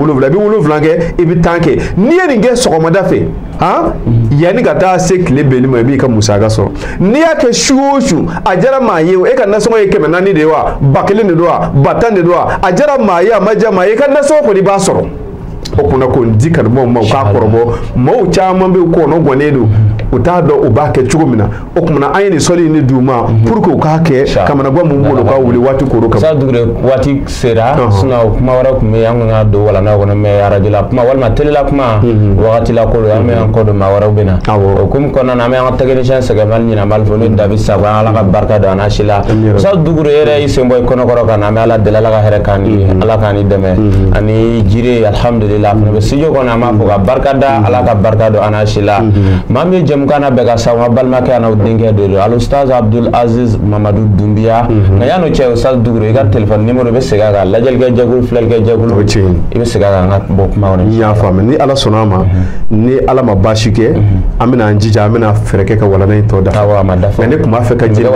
7 kɛ, i bɛ 10 kɛ. N'i ye nin kɛ sɔgɔmada fɛ, han, yanni ka taa se tile benni ma, i b'i ka musaka sɔrɔ. N'i y'a kɛ su o su, a diyara maa ye o, e ka nasɔngɔ ye 400 de ye wa, 1000 de don wa, 10,000 de don wa, a diyara maa ye, a ma diya maa ye, i ka nasɔngɔ kɔni i b'a sɔrɔ. O kunna k'o di kanubaw ma, u k'a kɔrɔbɔ. Maaw caman bɛ yen, kɔnɔ gɔnnen don, u t'a dɔn u b'a kɛ cogo min na. O kumana an ye nin sɔli in de d'u ma pour que u k'a kɛ, kamanagan mun b'u bolo, u k'a wuli waati koro kama. Sa Dugure, waati sera, sinon kuma wɛrɛ tun bɛ yen, an kun ka don walanda kɔnɔ, mais arajo la kuma walima télé la kuma wagati la ko don, an bɛ an kɔ don, maa wɛrɛw bɛ na. O hukumu kɔnɔna na, an bɛ an ka technicien sɛgɛnbali ɲinɛ, an b'a fɔ n'o ye David Sako, an Ala ka barika don a n'a si la. Sa Dugure, e yɛrɛ y'i sen bɔ i kɔnɔkɔrɔ ka na, an bɛ Ala deli, Ala ka hɛrɛ k'an ni Ala k'an ni dɛmɛ ani jire, alhamdulillah. A fana bɛ studio kɔnɔ, an b'a fɔ ka barika da, Ala ka barika don an n'a si la. Maa min ye jɛmukan na bɛɛ ka sa, an balimakɛ an'aw denkɛ de don, Alustaz Abdul Aziz Mamadu Dunbiya. Nka yan'o cɛ, Ustaz Dugure, i ka téléphone numéro bɛ segin a kan, lajɛlikɛ jɛkulu, filɛlikɛ jɛkulu, i bɛ segin a kan, an ka bɔ kuma kɔnɔ. N y'a faamu. Ni Ala sɔnna a ma, ni Ala ma baasi kɛ, an bɛna an jija, an bɛna fɛɛrɛ kɛ ka walanda in tɔ dafa. Awɔ, a ma dafa. Nka ne tun b'a fɛ ka jeni, ne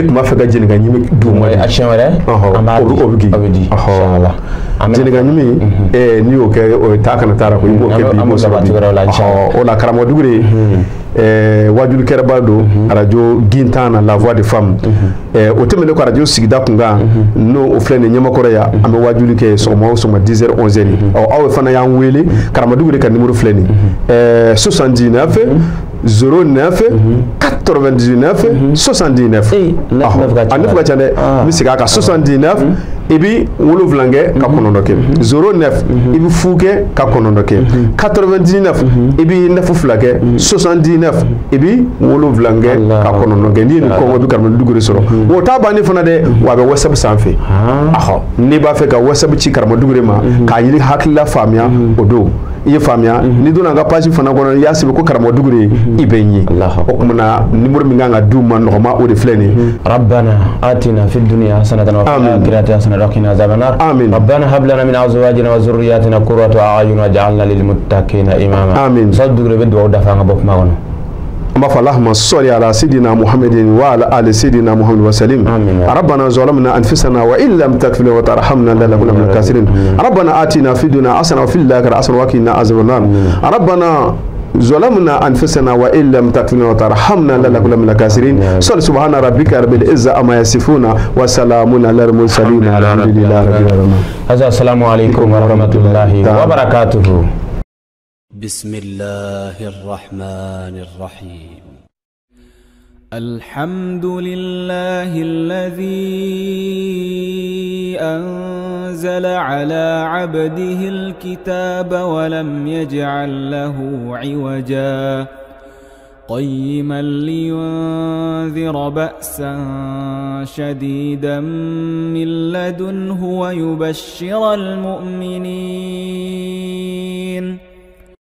tun b'a fɛ ka jeni ka ɲimi d'u ma. A siɲɛ wɛrɛ, an b'a di, o bɛ di. Inchallah. Jeni ka ɲimi, n'i y'o kɛ, o ye taa kana taa la ko i b'o kɛ bi, i b'o sɔrɔ bi. O la karamɔgɔ Dugure, wajulikɛraba don arajo Gintan na, La Voix de Femme. O tɛmɛnen kɔ, arajo sigida kunkan n'o o filɛ nin Ɲamakɔrɔ yan, an bɛ wajuli kɛ sɔgɔma o sɔgɔma 10h 11h. Ɔ aw fana y'an wele, karamɔgɔ Dugure ka numéro filɛ nin 79 09 99 79. A neuf ka ca dɛ, n bɛ segin a kan. 79, i bɛ 7 kɛ ka 9 kɛ, 09, i bɛ fu kɛ ka 9 kɛ, 99, i bɛ 9 fila kɛ, 79, i bɛ 7 kɛ ka 9 kɛ. N'i ye nin kɔngɔ, i bɛ karamɔgɔ Dugure sɔrɔ. O t'a bannen fana dɛ, wa a bɛ WhatsApp sanfɛ. N'i b'a fɛ ka WhatsApp ci karamɔgɔ Dugure ma k'a ɲini hakilila faamuya, o don i ye faamuya. N'i donna an ka page fana kɔnɔ, i y'a sɛbɛn ko karamɔgɔ Dugure, i bɛ n ye. O kumana numéro min kan ka d'u ma nɔgɔma, o de filɛ nin ye. Rabbana atina fid dunya hasanatan wa fil akhirati hasanatan wa qina azaban nar. Amin. Rabbana hab lana min azwajina wa zurriyyatina qurrata a'yun waj'alna lil muttaqina imama. Amin. Sa Dugure bɛ dugawu dafa an ka bɔ kuma kɔnɔ. An b'a fɔ Allahumma salli ala sidina Muhammadin wa ala ali sidina Muhammad wa sallim. Rabbana zalamna anfusana wa in lam taghfir lana wa tarhamna lanakunanna minal khasirin. Rabbana atina fid dunya hasana wa fil akhirati hasana wa qina azaban nar. Rabbana ظلمنا أنفسنا وإن لم تغفر لنا وترحمنا لنكونن من الخاسرين. صل سبحان ربك رب العزة عما يصفون وسلام على المرسلين الحمد لله رب العالمين. السلام عليكم ورحمة الله وبركاته. بسم الله الرحمن الرحيم. الحمد لله الذي أنزل على عبده الكتاب ولم يجعل له عوجا قيما لينذر بأسا شديدا من لدنه ويبشر المؤمنين.